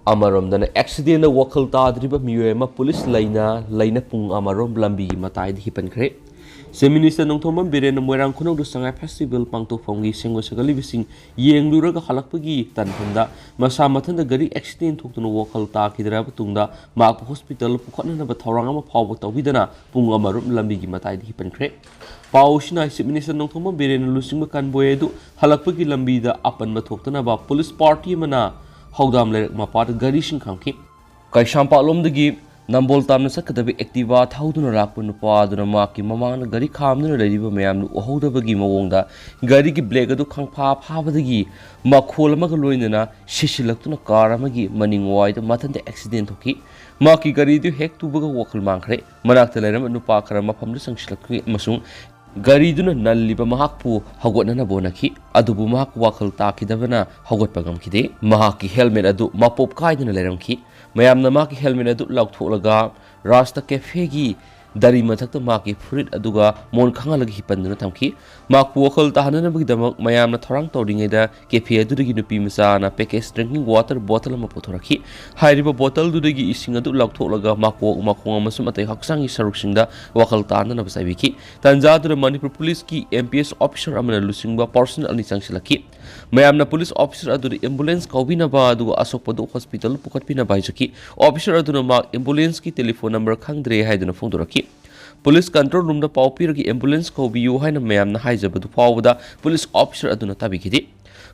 ꯑꯃꯔꯣꯝꯗꯅ, ꯑꯦꯛꯁꯤꯗꯦꯟꯗ ꯋꯥꯈꯜ ꯇꯥꯗ꯭ꯔꯤꯕ ꯃꯤꯑꯣꯏ ꯑꯃ ꯄꯨꯂꯤꯁ ꯂꯩꯅ ꯂꯩꯅ ꯄꯨꯡ ꯑꯃꯔꯣꯝ ꯂꯝꯕꯤꯒꯤ ꯃꯇꯥꯏꯗ ꯍꯤꯞꯍꯟꯈ꯭ꯔꯦ꯫ ꯆꯤꯐ ꯃꯤꯅꯤꯁꯇꯔ ꯅꯣꯡꯊꯣꯝꯕꯝ ꯕꯤꯔꯦꯟꯅ ꯃꯣꯏꯔꯥꯡ ꯈꯨꯅꯧꯗ ꯁꯉꯥꯏ ꯐꯦꯁꯇꯤꯚꯦꯜ ꯄꯥꯡꯊꯣꯛꯐꯝꯒꯤ ꯁꯦꯝꯒꯠ ꯁꯥꯒꯠꯂꯤꯕꯁꯤꯡ ꯌꯦꯡꯂꯨꯔꯒ ꯍꯜꯂꯛꯄꯒꯤ ꯇꯥꯟꯐꯝꯗ ꯃꯁꯥ ꯃꯊꯟꯇ ꯒꯥꯔꯤ ꯑꯦꯛꯁꯤꯗꯦꯟ ꯊꯣꯛꯇꯨꯅ ꯋꯥꯈꯜ ꯇꯥꯈꯤꯗ꯭ꯔꯕ ꯇꯨꯡꯗ ꯃꯍꯥꯛꯄꯨ ꯍꯣꯁꯄꯤꯇꯥꯜ ꯄꯨꯈꯠꯅꯅꯕ ꯊꯧꯔꯥꯡ ꯑꯃ ꯐꯥꯎꯕ ꯇꯧꯕꯤꯗꯅ ꯄꯨꯡ ꯑꯃꯔꯣꯝ ꯂꯝꯕꯤꯒꯤ ꯃꯇꯥꯏꯗ ꯍꯤꯞꯍꯟꯈ꯭ꯔꯦ꯫ ꯄꯥꯎꯁꯤꯅ ꯆꯤꯐ ꯃꯤꯅꯤꯁꯇꯔ ꯅꯣꯡꯊꯣꯝꯕꯝ ꯕꯤꯔꯦꯟꯅ ꯂꯨꯆꯤꯡꯕ ꯀꯟꯚꯣꯏ ꯑꯗꯨ ꯍꯜꯂꯛꯄꯒꯤ ꯂꯝꯕꯤꯗ ꯑꯄꯟꯕ ꯊꯣꯛꯇꯅꯕ ꯄꯨꯂꯤꯁ ꯄꯥꯔꯇꯤ ꯑꯃꯅ ꯍꯧꯗꯥꯝ ꯂꯩꯔꯛ ꯃꯄꯥꯗ ꯒꯥꯔꯤꯁꯤꯡ ꯈꯥꯝꯈꯤ꯫ ꯀꯩꯁꯥꯝꯄꯥꯠꯂꯣꯝꯗꯒꯤ ꯅꯝꯕꯣꯜ ꯇꯝꯅ ꯆꯠꯀꯗꯕ Activa ꯊꯧꯗꯨꯅ ꯂꯥꯛꯄ ꯅꯨꯄꯥ ꯑꯗꯨꯅ ꯃꯍꯥꯛꯀꯤ ꯃꯃꯥꯡꯗ ꯒꯥꯔꯤ ꯈꯥꯝꯗꯨꯅ ꯂꯩꯔꯤꯕ ꯃꯌꯥꯝꯅ ꯎꯍꯧꯗꯕꯒꯤ ꯃꯑꯣꯡꯗ ꯒꯥꯔꯤꯒꯤ brake ꯑꯗꯨ ꯈꯪꯐꯥ ꯐꯥꯕꯗꯒꯤ ꯃꯈꯣꯜ ꯑꯃꯒ ꯂꯣꯏꯅꯅ ꯁꯤꯁꯤꯜꯂꯛꯇꯨꯅ car ꯑꯃꯒꯤ ꯃꯅꯤꯡ ꯋꯥꯏꯗ ꯃꯊꯟꯇ accident ꯊꯣꯛꯈꯤ꯫ ꯃꯍꯥꯛꯀꯤ ꯒꯥꯔꯤꯗꯨ ꯍꯦꯛ ꯇꯨꯕꯒ ꯋꯥꯈꯜ ꯃꯥꯡꯈ꯭ꯔꯦ꯫ ꯃꯅꯥꯛꯇ ꯂꯩꯔꯝꯕ ꯅꯨꯄꯥ ꯈꯔ ꯃꯐꯝꯗꯨ ꯆꯪꯁꯤꯜꯂꯛꯈꯤ ꯑꯃꯁꯨꯡ ꯒꯥꯔꯤꯗꯨꯅ ꯅꯜꯂꯤꯕ ꯃꯍꯥꯛꯄꯨ ꯍꯧꯒꯠꯅꯅꯕ ꯍꯣꯠꯅꯈꯤ꯫ ꯑꯗꯨꯕꯨ ꯃꯍꯥꯛ ꯋꯥꯈꯜ ꯇꯥꯈꯤꯗꯕꯅ ꯍꯧꯒꯠꯄ ꯉꯝꯈꯤꯗꯦ꯫ ꯃꯍꯥꯛꯀꯤ helmet ꯑꯗꯨ ꯃꯄꯣꯞ ꯀꯥꯏꯗꯅ ꯂꯩꯔꯝꯈꯤ꯫ ꯃꯌꯥꯝꯅ ꯃꯍꯥꯛꯀꯤ helmet ꯑꯗꯨ ꯂꯧꯊꯣꯛꯂꯒ ꯔꯥꯁꯇ cafeꯒꯤ ꯗꯔꯤ ꯃꯊꯛꯇ ꯃꯍꯥꯛꯀꯤ ꯐꯨꯔꯤꯠ ꯑꯗꯨꯒ ꯃꯣꯟ ꯈꯥꯡꯍꯜꯂꯒ ꯍꯤꯞꯄꯟꯗꯨꯅ ꯊꯝꯈꯤ꯫ ꯃꯍꯥꯛꯄꯨ ꯋꯥꯈꯜ ꯇꯥꯍꯟꯅꯅꯕꯒꯤꯗꯃꯛ ꯃꯌꯥꯝꯅ ꯊꯧꯔꯥꯡ ꯇꯧꯔꯤꯉꯩꯗ cafe ꯑꯗꯨꯗꯒꯤ ꯅꯨꯄꯤ ꯃꯆꯥꯅ package drinking water bottle ꯑꯃ ꯄꯨꯊꯣꯔꯛꯈꯤ꯫ ꯍꯥꯏꯔꯤꯕ bottleꯗꯨꯗꯒꯤ ꯏꯁꯤꯡ ꯑꯗꯨ ꯂꯧꯊꯣꯛꯂꯒ ꯃꯀꯣꯛ, ꯃꯈꯣꯡ ꯑꯃꯁꯨꯡ ꯑꯇꯩ ꯍꯛꯆꯥꯡꯒꯤ ꯁꯔꯨꯛꯁꯤꯡꯗ ꯋꯥꯈꯜ ꯇꯥꯍꯟꯅꯕ ꯆꯥꯏꯕꯤꯈꯤ꯫ ꯇꯥꯟꯖꯥ ꯑꯗꯨꯗ ꯃꯅꯤꯄꯨꯔ ꯄꯨꯂꯤꯁꯀꯤ M P S officer ꯑꯃꯅ ꯂꯨꯆꯤꯡꯕ personnel ꯑꯅꯤ ꯆꯪꯁꯤꯜꯂꯛꯈꯤ꯫ ꯃꯌꯥꯝꯅ ꯄꯨꯂꯤꯁ officer ꯑꯗꯨꯗ ambulance ꯀꯧꯕꯤꯅꯕ ꯑꯗꯨꯒ ꯑꯁꯣꯛꯄꯗꯨ hospital ꯄꯨꯈꯠꯄꯤꯅꯕ ꯍꯥꯏꯖꯈꯤ꯫ Officer ꯑꯗꯨꯅ ꯃꯍꯥꯛ ambulanceꯀꯤ telephone number ꯈꯪꯗ꯭ꯔꯦ ꯍꯥꯏꯗꯨꯅ ꯐꯣꯡꯗꯣꯔꯛꯈꯤ꯫ Police control roomꯗ ꯄꯥꯎ ꯄꯤꯔꯒ ambulance ꯀꯧꯕꯤꯌꯨ ꯍꯥꯏꯅ ꯃꯌꯥꯝꯅ ꯍꯥꯏꯖꯕꯗꯨ ꯐꯥꯎꯕꯗ ꯄꯨꯂꯤꯁ officer ꯑꯗꯨꯅ ꯇꯥꯕꯤꯈꯤꯗꯦ꯫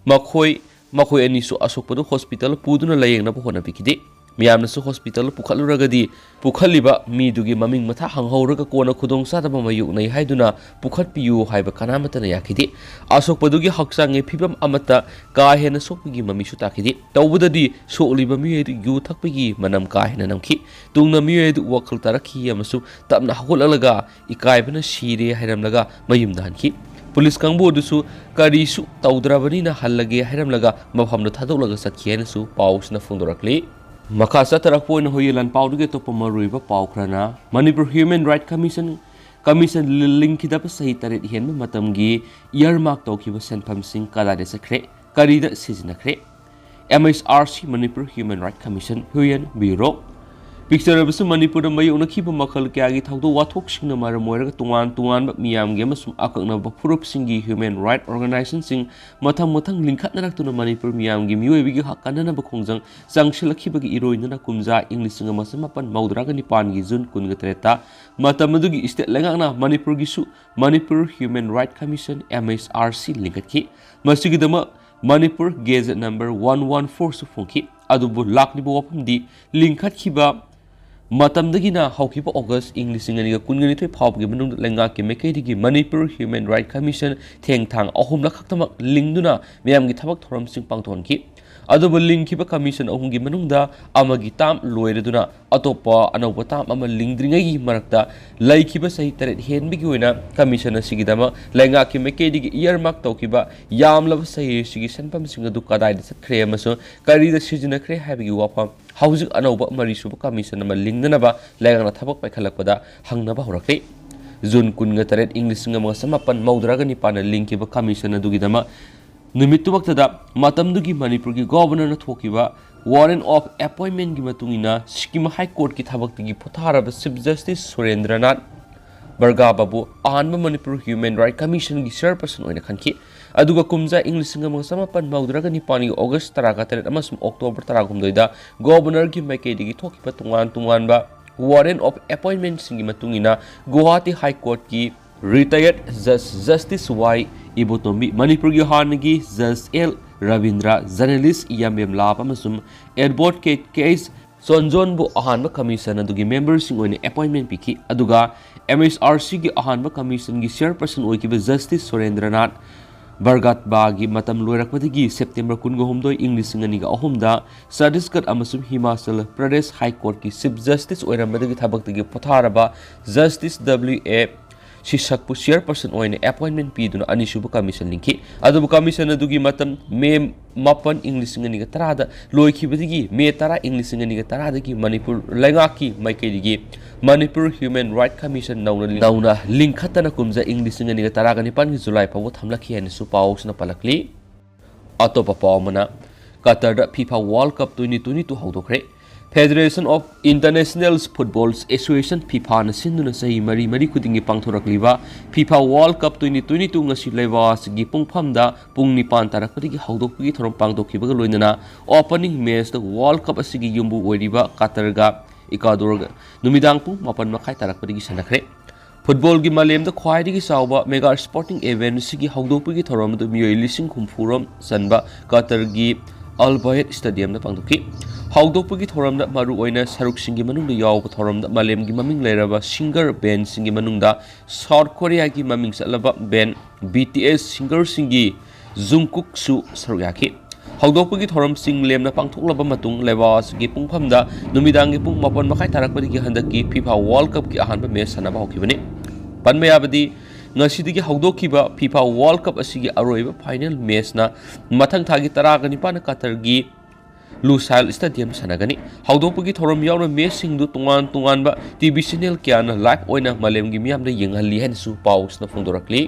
ꯃꯈꯣꯏ, ꯃꯈꯣꯏ ꯑꯅꯤꯁꯨ ꯑꯁꯣꯛꯄꯗꯨ hospital ꯄꯨꯗꯨꯅ ꯂꯥꯌꯦꯡꯅꯕ ꯍꯣꯠꯅꯕꯤꯈꯤꯗꯦ꯫ ꯃꯌꯥꯝꯅꯁꯨ hospital ꯄꯨꯈꯠꯂꯨꯔꯒꯗꯤ ꯄꯨꯈꯠꯂꯤꯕ ꯃꯤꯗꯨꯒꯤ ꯃꯃꯤꯡ ꯃꯊꯥ ꯍꯪꯍꯧꯔꯒ ꯀꯣꯟꯅ ꯈꯨꯗꯣꯡꯆꯥꯗꯕ ꯃꯥꯌꯣꯛꯅꯩ ꯍꯥꯏꯗꯨꯅ ꯄꯨꯈꯠꯄꯤꯌꯨ ꯍꯥꯏꯕ ꯀꯅꯥꯃꯠꯇꯅ ꯌꯥꯈꯤꯗꯦ꯫ ꯑꯁꯣꯛꯄꯗꯨꯒꯤ ꯍꯛꯆꯥꯡꯒꯤ ꯐꯤꯕꯝ ꯑꯃꯠꯇ ꯀꯥ ꯍꯦꯟꯅ ꯁꯣꯛꯄꯒꯤ ꯃꯃꯤꯁꯨ ꯇꯥꯈꯤꯗꯦ꯫ ꯇꯧꯕꯗꯗꯤ ꯁꯣꯛꯂꯤꯕ ꯃꯤꯑꯣꯏ ꯑꯗꯨ ꯌꯨ ꯊꯛꯄꯒꯤ ꯃꯅꯝ ꯀꯥ ꯍꯦꯟꯅ ꯅꯝꯈꯤ꯫ ꯇꯨꯡꯗ ꯃꯤꯑꯣꯏ ꯑꯗꯨ ꯋꯥꯈꯜ ꯇꯥꯔꯛꯈꯤ ꯑꯃꯁꯨꯡ ꯇꯞꯅ ꯍꯧꯒꯠꯂꯛꯂꯒ ꯏꯀꯥꯏꯕꯅ ꯁꯤꯔꯦ ꯍꯥꯏꯔꯝꯂꯒ ꯃꯌꯨꯝꯗ ꯍꯟꯈꯤ꯫ ꯄꯨꯂꯤꯁ ꯀꯥꯡꯕꯨ ꯑꯗꯨꯁꯨ ꯀꯔꯤꯁꯨ ꯇꯧꯗ꯭ꯔꯕꯅꯤꯅ ꯍꯜꯂꯒꯦ ꯍꯥꯏꯔꯝꯂꯒ ꯃꯐꯝꯗꯨ ꯊꯥꯗꯣꯛꯂꯒ ꯆꯠꯈꯤ ꯍꯥꯏꯅꯁꯨ ꯄꯥꯎꯁꯤꯅ ꯐꯣꯡꯗꯣꯔꯛꯂꯤ꯫ ꯃꯈꯥ ꯆꯠꯊꯔꯛꯄ ꯑꯣꯏꯅ ꯍꯣꯏꯌꯦ ꯂꯥꯟꯄꯥꯎꯗꯨꯒꯤ ꯑꯇꯣꯞꯄ ꯃꯔꯨꯑꯣꯏꯕ ꯄꯥꯎ ꯈꯔꯅ, Manipur Human Right Commission, Commission ꯂꯤꯡꯈꯤꯗꯕ ꯆꯍꯤ ꯇꯔꯦꯠ ꯍꯦꯟꯕ ꯃꯇꯝꯒꯤ earmark ꯇꯧꯈꯤꯕ ꯁꯦꯟꯐꯝꯁꯤꯡ ꯀꯗꯥꯏꯗ ꯆꯠꯈ꯭ꯔꯦ, ꯀꯔꯤꯗ ꯁꯤꯖꯤꯟꯅꯈ꯭ꯔꯦ? M H R C, Manipur Human Right Commission, Huiyan Bureau꯫ ꯄꯤꯛꯆꯔꯕꯁꯨ ꯃꯅꯤꯄꯨꯔꯗ ꯃꯥꯌꯣꯛꯅꯈꯤꯕ ꯃꯈꯜ ꯀꯌꯥꯒꯤ ꯊꯧꯗꯣꯛ ꯋꯥꯊꯣꯛꯁꯤꯡꯅ ꯃꯔꯝ ꯑꯣꯏꯔꯒ ꯇꯣꯉꯥꯟ ꯇꯣꯉꯥꯟꯕ ꯃꯤꯌꯥꯝꯒꯤ ꯑꯃꯁꯨꯡ ꯑꯀꯛꯅꯕ ꯐꯨꯔꯨꯞꯁꯤꯡꯒꯤ human right organizationꯁꯤꯡ ꯃꯊꯪ ꯃꯊꯪ ꯂꯤꯡꯈꯠꯅꯔꯛꯇꯨꯅ ꯃꯅꯤꯄꯨꯔ ꯃꯤꯌꯥꯝꯒꯤ ꯃꯤꯑꯣꯏꯕꯒꯤ ꯍꯛ ꯀꯟꯅꯅꯕ ꯈꯣꯡꯖꯪ ꯆꯪꯁꯤꯜꯂꯛꯈꯤꯕꯒꯤ ꯏꯔꯣꯏꯅꯅ ꯀꯨꯝꯖꯥ ꯏꯪ ꯂꯤꯁꯤꯡ ꯑꯃ ꯆꯃꯥꯄꯟ ꯃꯧꯗ꯭ꯔꯥꯒ ꯅꯤꯄꯥꯟꯒꯤ June ꯀꯨꯟꯒ ꯇꯔꯦꯠꯇ ꯃꯇꯝ ꯑꯗꯨꯒꯤ state ꯂꯩꯉꯥꯛꯅ ꯃꯅꯤꯄꯨꯔꯒꯤꯁꯨ Manipur Human Right Commission, M H R C, ꯂꯤꯡꯈꯠꯈꯤ꯫ ꯃꯁꯤꯒꯤꯗꯃꯛ Manipur Gazette number one one fourꯁꯨ ꯐꯣꯡꯈꯤ꯫ ꯑꯗꯨꯕꯨ ꯂꯥꯛꯂꯤꯕ ꯋꯥꯐꯝꯗꯤ ꯂꯤꯡꯈꯠꯈꯤꯕ ꯃꯇꯝꯗꯒꯤꯅ ꯍꯧꯈꯤꯕ ꯑꯣꯒꯁ ꯏꯪ ꯂꯤꯁꯤꯡ ꯑꯅꯤꯒ ꯀꯨꯟꯒ ꯅꯤꯊꯣꯏ ꯐꯥꯎꯕꯒꯤ ꯃꯅꯨꯡꯗ ꯂꯩꯉꯥꯛꯀꯤ ꯃꯥꯏꯀꯩꯗꯒꯤ ꯃꯅꯤꯄꯨꯔ ꯍ꯭ꯌꯨꯃꯦꯟ ꯔꯥꯏꯠ ꯀꯃꯤꯁꯟ ꯊꯦꯡ ꯊꯥꯡ ꯑꯍꯨꯝꯂꯛ ꯈꯛꯇꯃꯛ ꯂꯤꯡꯗꯨꯅ ꯃꯤꯌꯥꯝꯒꯤ ꯊꯕꯛ ꯊꯧꯔꯝꯁꯤꯡ ꯄꯥꯡꯊꯣꯛꯍꯟꯈꯤ꯫ ꯑꯗꯨꯕꯨ ꯂꯤꯡꯈꯤꯕ ꯀꯃꯤꯁꯟ ꯑꯍꯨꯝꯒꯤ ꯃꯅꯨꯡꯗ ꯑꯃꯒꯤ ꯇꯥꯝ ꯂꯣꯏꯔꯗꯨꯅ ꯑꯇꯣꯞꯄ ꯑꯅꯧꯕ ꯇꯥꯝ ꯑꯃ ꯂꯤꯡꯗ꯭ꯔꯤꯉꯩꯒꯤ ꯃꯔꯛꯇ ꯂꯩꯈꯤꯕ ꯆꯍꯤ ꯇꯔꯦꯠ ꯍꯦꯟꯕꯒꯤ ꯑꯣꯏꯅ ꯀꯃꯤꯁꯟ ꯑꯁꯤꯒꯤꯗꯃꯛ ꯂꯩꯉꯥꯛꯀꯤ ꯃꯥꯏꯀꯩꯗꯒꯤ ꯏꯌꯔꯃꯥꯔꯛ ꯇꯧꯈꯤꯕ ꯌꯥꯝꯂꯕ ꯆꯍꯤ ꯑꯁꯤꯒꯤ ꯁꯦꯟꯐꯝꯁꯤꯡ ꯑꯗꯨ ꯀꯗꯥꯏꯗ ꯆꯠꯈ꯭ꯔꯦ ꯑꯃꯁꯨꯡ ꯀꯔꯤꯗ ꯁꯤꯖꯤꯟꯅꯈ꯭ꯔꯦ ꯍꯥꯏꯕꯒꯤ ꯋꯥꯐꯝ ꯍꯧꯖꯤꯛ ꯑꯅꯧꯕ ꯃꯔꯤꯁꯨꯕ ꯀꯃꯤꯁꯟ ꯑꯃ ꯂꯤꯡꯅꯅꯕ ꯂꯩꯉꯥꯛꯅ ꯊꯕꯛ ꯄꯥꯏꯈꯠꯂꯛꯄꯗ ꯍꯪꯅꯕ ꯍꯧꯔꯛꯂꯤ꯫ ꯖꯨꯟ ꯀꯨꯟꯒ ꯇꯔꯦꯠ ꯏꯪ ꯂꯤꯁꯤꯡ ꯑꯃꯒ ꯆꯃꯥꯄꯟ ꯃꯧꯗ꯭ꯔꯥꯒ ꯅꯤꯄꯥꯟꯗ ꯂꯤꯡꯈꯤꯕ ꯀꯃꯤꯁꯟ ꯑꯗꯨꯒꯤꯗꯃꯛ ꯅꯨꯃꯤꯠꯇꯨꯃꯛꯇꯗ ꯃꯇꯝꯗꯨꯒꯤ ꯃꯅꯤꯄꯨꯔꯒꯤ ꯒꯣꯚꯔꯅꯔꯅ ꯊꯣꯛꯈꯤꯕ ꯋꯥꯔꯦꯟ ꯑꯣꯐ ꯑꯦꯄꯣꯏꯟꯃꯦꯟꯒꯤ ꯃꯇꯨꯡ ꯏꯟꯅ ꯁꯤꯛꯀꯤꯝ ꯍꯥꯏ ꯀꯣꯔꯠꯀꯤ ꯊꯕꯛꯇꯒꯤ ꯄꯣꯊꯥꯔꯕ ꯆꯤꯐ ꯖꯁꯇꯤꯁ ꯁꯨꯔꯦꯟꯗ꯭ꯔꯅꯥꯊ ꯕꯔꯒꯥꯕꯥꯕꯨ ꯑꯍꯥꯟꯕ ꯃꯅꯤꯄꯨꯔ ꯍ꯭ꯌꯨꯃꯦꯟ ꯔꯥꯏꯠ ꯀꯃꯤꯁꯟꯒꯤ ꯆꯤꯌꯔꯄꯔꯁꯟ ꯑꯣꯏꯅ ꯈꯟꯈꯤ꯫ ꯑꯗꯨꯒ ꯀꯨꯝꯖꯥ ꯏꯪ ꯂꯤꯁꯤꯡ ꯑꯃꯒ ꯆꯃꯥꯄꯟ ꯃꯧꯗ꯭ꯔꯥꯒ ꯅꯤꯄꯥꯟꯒꯤ ꯑꯣꯒꯁ ꯇꯔꯥꯒ ꯇꯔꯦꯠ ꯑꯃꯁꯨꯡ ꯑꯣꯛꯇꯣꯕꯔ ꯇꯔꯥꯍꯨꯝꯗꯣꯏꯗ ꯒꯣꯚꯔꯅꯔꯒꯤ ꯃꯥꯏꯀꯩꯗꯒꯤ ꯊꯣꯛꯈꯤꯕ ꯇꯣꯉꯥꯟ ꯇꯣꯉꯥꯟꯕ ꯋꯥꯔꯦꯟ ꯑꯣꯐ ꯑꯦꯄꯣꯏꯟꯃꯦꯟꯁꯤꯡꯒꯤ ꯃꯇꯨꯡ ꯏꯟꯅ ꯒꯨꯋꯥꯍꯥꯇꯤ ꯍꯥꯏ ꯀꯣꯔꯠꯀꯤ ꯔꯤꯇꯥꯌꯔꯗ ꯖꯁ ꯖꯁꯇꯤꯁ ꯋꯥꯏ ꯏꯕꯣꯇꯣꯝꯕꯤ, ꯃꯅꯤꯄꯨꯔꯒꯤ ꯍꯥꯟꯅꯒꯤ ꯖꯁ ꯑꯦꯜ ꯔꯕꯤꯟꯗ꯭ꯔ, ꯖꯔꯅꯦꯂꯤꯁ ꯏꯌꯥꯝꯕꯦꯝ ꯂꯥꯞ ꯑꯃꯁꯨꯡ ꯑꯦꯗꯚꯣꯀꯦꯠ ꯀꯦ ꯑꯦꯁ ꯆꯣꯟꯖꯣꯟꯕꯨ ꯑꯍꯥꯟꯕ ꯀꯃꯤꯁꯟ ꯑꯗꯨꯒꯤ ꯃꯦꯝꯕꯔꯁꯤꯡ ꯑꯣꯏꯅ ꯑꯦꯄꯣꯏꯟꯃꯦꯟ ꯄꯤꯈꯤ꯫ ꯑꯗꯨꯒ ꯑꯦꯝ ꯑꯦꯁ ꯑꯥꯔ ꯁꯤꯒꯤ ꯑꯍꯥꯟꯕ ꯀꯃꯤꯁꯟꯒꯤ ꯆꯤꯌꯔꯄꯔꯁꯟ ꯑꯣꯏꯈꯤꯕ ꯖꯁꯇꯤꯁ ꯁꯨꯔꯦꯟꯗ꯭ꯔꯅꯥꯊ ꯕꯔꯒꯥꯠꯕꯥꯒꯤ ꯃꯇꯝ ꯂꯣꯏꯔꯛꯄꯗꯒꯤ ꯁꯦꯞꯇꯦꯝꯕꯔ ꯀꯨꯟꯒ ꯍꯨꯝꯗꯣꯏ ꯏꯪ ꯂꯤꯁꯤꯡ ꯑꯅꯤꯒ ꯑꯍꯨꯝꯗ ꯆꯇꯤꯁꯒꯔ ꯑꯃꯁꯨꯡ ꯍꯤꯃꯥꯆꯜ ꯄ꯭ꯔꯗꯦꯁ ꯍꯥꯏ ꯀꯣꯔꯠꯀꯤ ꯆꯤꯐ ꯖꯁꯇꯤꯁ ꯑꯣꯏꯔꯝꯕꯗꯒꯤ ꯊꯕꯛꯇꯒꯤ ꯄꯣꯊꯥꯔꯕ ꯖꯁꯇꯤꯁ ꯗꯕ꯭ꯂꯤꯎ ꯑꯦ ꯁꯤꯁꯛꯄꯨ ꯆꯤꯌꯔꯄꯔꯁꯟ ꯑꯣꯏꯅ ꯑꯦꯄꯣꯏꯟꯃꯦꯟ ꯄꯤꯗꯨꯅ ꯑꯅꯤꯁꯨꯕ ꯀꯃꯤꯁꯟ ꯂꯤꯡꯈꯤ꯫ ꯑꯗꯨꯕꯨ ꯀꯃꯤꯁꯟ ꯑꯗꯨꯒꯤ ꯃꯇꯝ ꯃꯦ ꯃꯥꯄꯟ ꯏꯪ ꯂꯤꯁꯤꯡ ꯑꯅꯤꯒ ꯇꯔꯥꯗ ꯂꯣꯏꯈꯤꯕꯗꯒꯤ ꯃꯦ ꯇꯔꯥ ꯏꯪ ꯂꯤꯁꯤꯡ ꯑꯅꯤꯒ ꯇꯔꯥꯗꯒꯤ ꯃꯅꯤꯄꯨꯔ ꯂꯩꯉꯥꯛꯀꯤ ꯃꯥꯏꯀꯩꯗꯒꯤ ꯃꯅꯤꯄꯨꯔ ꯍ꯭ꯌꯨꯃꯦꯟ ꯔꯥꯏꯠ ꯀꯃꯤꯁꯟ ꯅꯧꯅ ꯅꯧꯅ ꯂꯤꯡꯈꯠꯇꯅ ꯀꯨꯝꯖꯥ ꯏꯪ ꯂꯤꯁꯤꯡ ꯑꯅꯤꯒ ꯇꯔꯥꯒ ꯅꯤꯄꯥꯟꯒꯤ ꯖꯨꯂꯥꯏ ꯐꯥꯎꯕ ꯊꯝꯂꯛꯈꯤ ꯍꯥꯏꯅꯁꯨ ꯄꯥꯎꯁꯤꯅ ꯄꯜꯂꯛꯂꯤ꯫ ꯑꯇꯣꯞꯄ ꯄꯥꯎ ꯑꯃꯅ, ꯀꯇꯔꯗ FIFA world cup twenty twenty two ꯍꯧꯗꯣꯛꯈ꯭ꯔꯦ꯫ Federation of international football association, ꯐꯤꯐꯥꯅ ꯁꯤꯟꯗꯨꯅ ꯆꯍꯤ ꯃꯔꯤ ꯃꯔꯤ ꯈꯨꯗꯤꯡꯒꯤ ꯄꯥꯡꯊꯣꯔꯛꯂꯤꯕ FIFA world cup twenty twenty two ꯉꯁꯤ ꯂꯩꯕꯥꯛ ꯑꯁꯤꯒꯤ ꯄꯨꯡꯐꯝꯗ ꯄꯨꯡ ꯅꯤꯄꯥꯟ ꯇꯥꯔꯛꯄꯗꯒꯤ ꯍꯧꯗꯣꯛꯄꯒꯤ ꯊꯧꯔꯝ ꯄꯥꯡꯊꯣꯛꯈꯤꯕꯒ ꯂꯣꯏꯅꯅ ꯑꯣꯄꯅꯤꯡ ꯃꯦꯆꯇ ꯋꯥꯔꯜꯗ ꯀꯞ ꯑꯁꯤꯒꯤ ꯌꯨꯝꯕꯨ ꯑꯣꯏꯔꯤꯕ ꯀꯇꯔꯒ ꯏꯀ꯭ꯋꯥꯗꯣꯔꯒ ꯅꯨꯃꯤꯗꯥꯡ ꯄꯨꯡ ꯃꯥꯄꯟ ꯃꯈꯥꯏ ꯇꯥꯔꯛꯄꯗꯒꯤ ꯁꯥꯟꯅꯈ꯭ꯔꯦ꯫ ꯐꯨꯠꯕꯣꯜꯒꯤ ꯃꯥꯂꯦꯝꯗ ꯈ꯭ꯋꯥꯏꯗꯒꯤ ꯆꯥꯎꯕ ꯃꯦꯒꯥ ꯁ꯭ꯄꯣꯔꯇꯤꯡ ꯏꯚꯦꯟꯠ ꯑꯁꯤꯒꯤ ꯍꯧꯗꯣꯛꯄꯒꯤ ꯊꯧꯔꯝ ꯑꯗꯨ ꯃꯤꯑꯣꯏ ꯂꯤꯁꯤꯡ ꯍꯨꯝꯐꯨ ꯔꯣꯝ ꯆꯟꯕ ꯀꯇꯔꯒꯤ ꯑꯜ ꯕꯌꯦꯠ ꯁ꯭ꯇꯦꯗꯤꯌꯝꯗ ꯄꯥꯡꯊꯣꯛꯈꯤ꯫ ꯍꯧꯗꯣꯛꯄꯒꯤ ꯊꯧꯔꯝꯗ ꯃꯔꯨꯑꯣꯏꯅ ꯁꯔꯨꯛꯁꯤꯡꯒꯤ ꯃꯅꯨꯡꯗ ꯌꯥꯎꯕ ꯊꯧꯔꯝꯗ ꯃꯥꯂꯦꯝꯒꯤ ꯃꯃꯤꯡ ꯂꯩꯔꯕ ꯁꯤꯡꯒꯔ ꯕꯦꯟꯁꯤꯡꯒꯤ ꯃꯅꯨꯡꯗ ꯁꯥꯎꯠ ꯀꯣꯔꯤꯌꯥꯒꯤ ꯃꯃꯤꯡ ꯆꯠꯂꯕ ꯕꯦꯟ ꯕꯤ ꯇꯤ ꯑꯦꯁ ꯁꯤꯡꯒꯔꯁꯤꯡꯒꯤ ꯖꯨꯡꯀꯨꯛꯁꯨ ꯁꯔꯨꯛ ꯌꯥꯈꯤ꯫ ꯍꯧꯗꯣꯛꯄꯒꯤ ꯊꯧꯔꯝꯁꯤꯡ ꯂꯦꯝꯅ ꯄꯥꯡꯊꯣꯛꯂꯕ ꯃꯇꯨꯡ, ꯂꯩꯕꯥꯛ ꯑꯁꯤꯒꯤ ꯄꯨꯡꯐꯝꯗ ꯅꯨꯃꯤꯗꯥꯡꯒꯤ ꯄꯨꯡ ꯃꯥꯄꯟ ꯃꯈꯥꯏ ꯇꯥꯔꯛꯄꯗꯒꯤ ꯍꯟꯗꯛꯀꯤ ꯐꯤꯐꯥ ꯋꯥꯔꯜ ꯀꯞꯀꯤ ꯑꯍꯥꯟꯕ ꯃꯦꯆ ꯁꯥꯟꯅꯕ ꯍꯧꯈꯤꯕꯅꯤ꯫ ꯄꯟꯕ ꯌꯥꯕꯗꯤ, ꯉꯁꯤꯗꯒꯤ ꯍꯧꯗꯣꯛꯈꯤꯕ ꯐꯤꯐꯥ ꯋꯥꯔꯜ ꯀꯞ ꯑꯁꯤꯒꯤ ꯑꯔꯣꯏꯕ ꯐꯥꯏꯅꯦꯜ ꯃꯦꯆꯅ ꯃꯊꯪ ꯊꯥꯒꯤ ꯇꯔꯥꯒ ꯅꯤꯄꯥꯟꯗ ꯀꯇꯔꯒꯤ ꯂꯨꯁꯥꯏꯜ ꯁ꯭ꯇꯦꯗꯤꯌꯝ ꯁꯥꯟꯅꯒꯅꯤ꯫ ꯍꯧꯗꯣꯛꯄꯒꯤ ꯊꯧꯔꯝ ꯌꯥꯎꯅ ꯃꯦꯆꯁꯤꯡꯗꯨ ꯇꯣꯉꯥꯟ ꯇꯣꯉꯥꯟꯕ ꯇꯤ ꯚꯤ ꯆꯦꯅꯦꯜ ꯀꯌꯥꯅ ꯂꯥꯏꯚ ꯑꯣꯏꯅ ꯃꯥꯂꯦꯝꯒꯤ ꯃꯤꯌꯥꯝꯗ ꯌꯦꯡꯍꯜꯂꯤ ꯍꯥꯏꯅꯁꯨ ꯄꯥꯎꯁꯤꯅ ꯐꯣꯡꯗꯣꯔꯛꯂꯤ꯫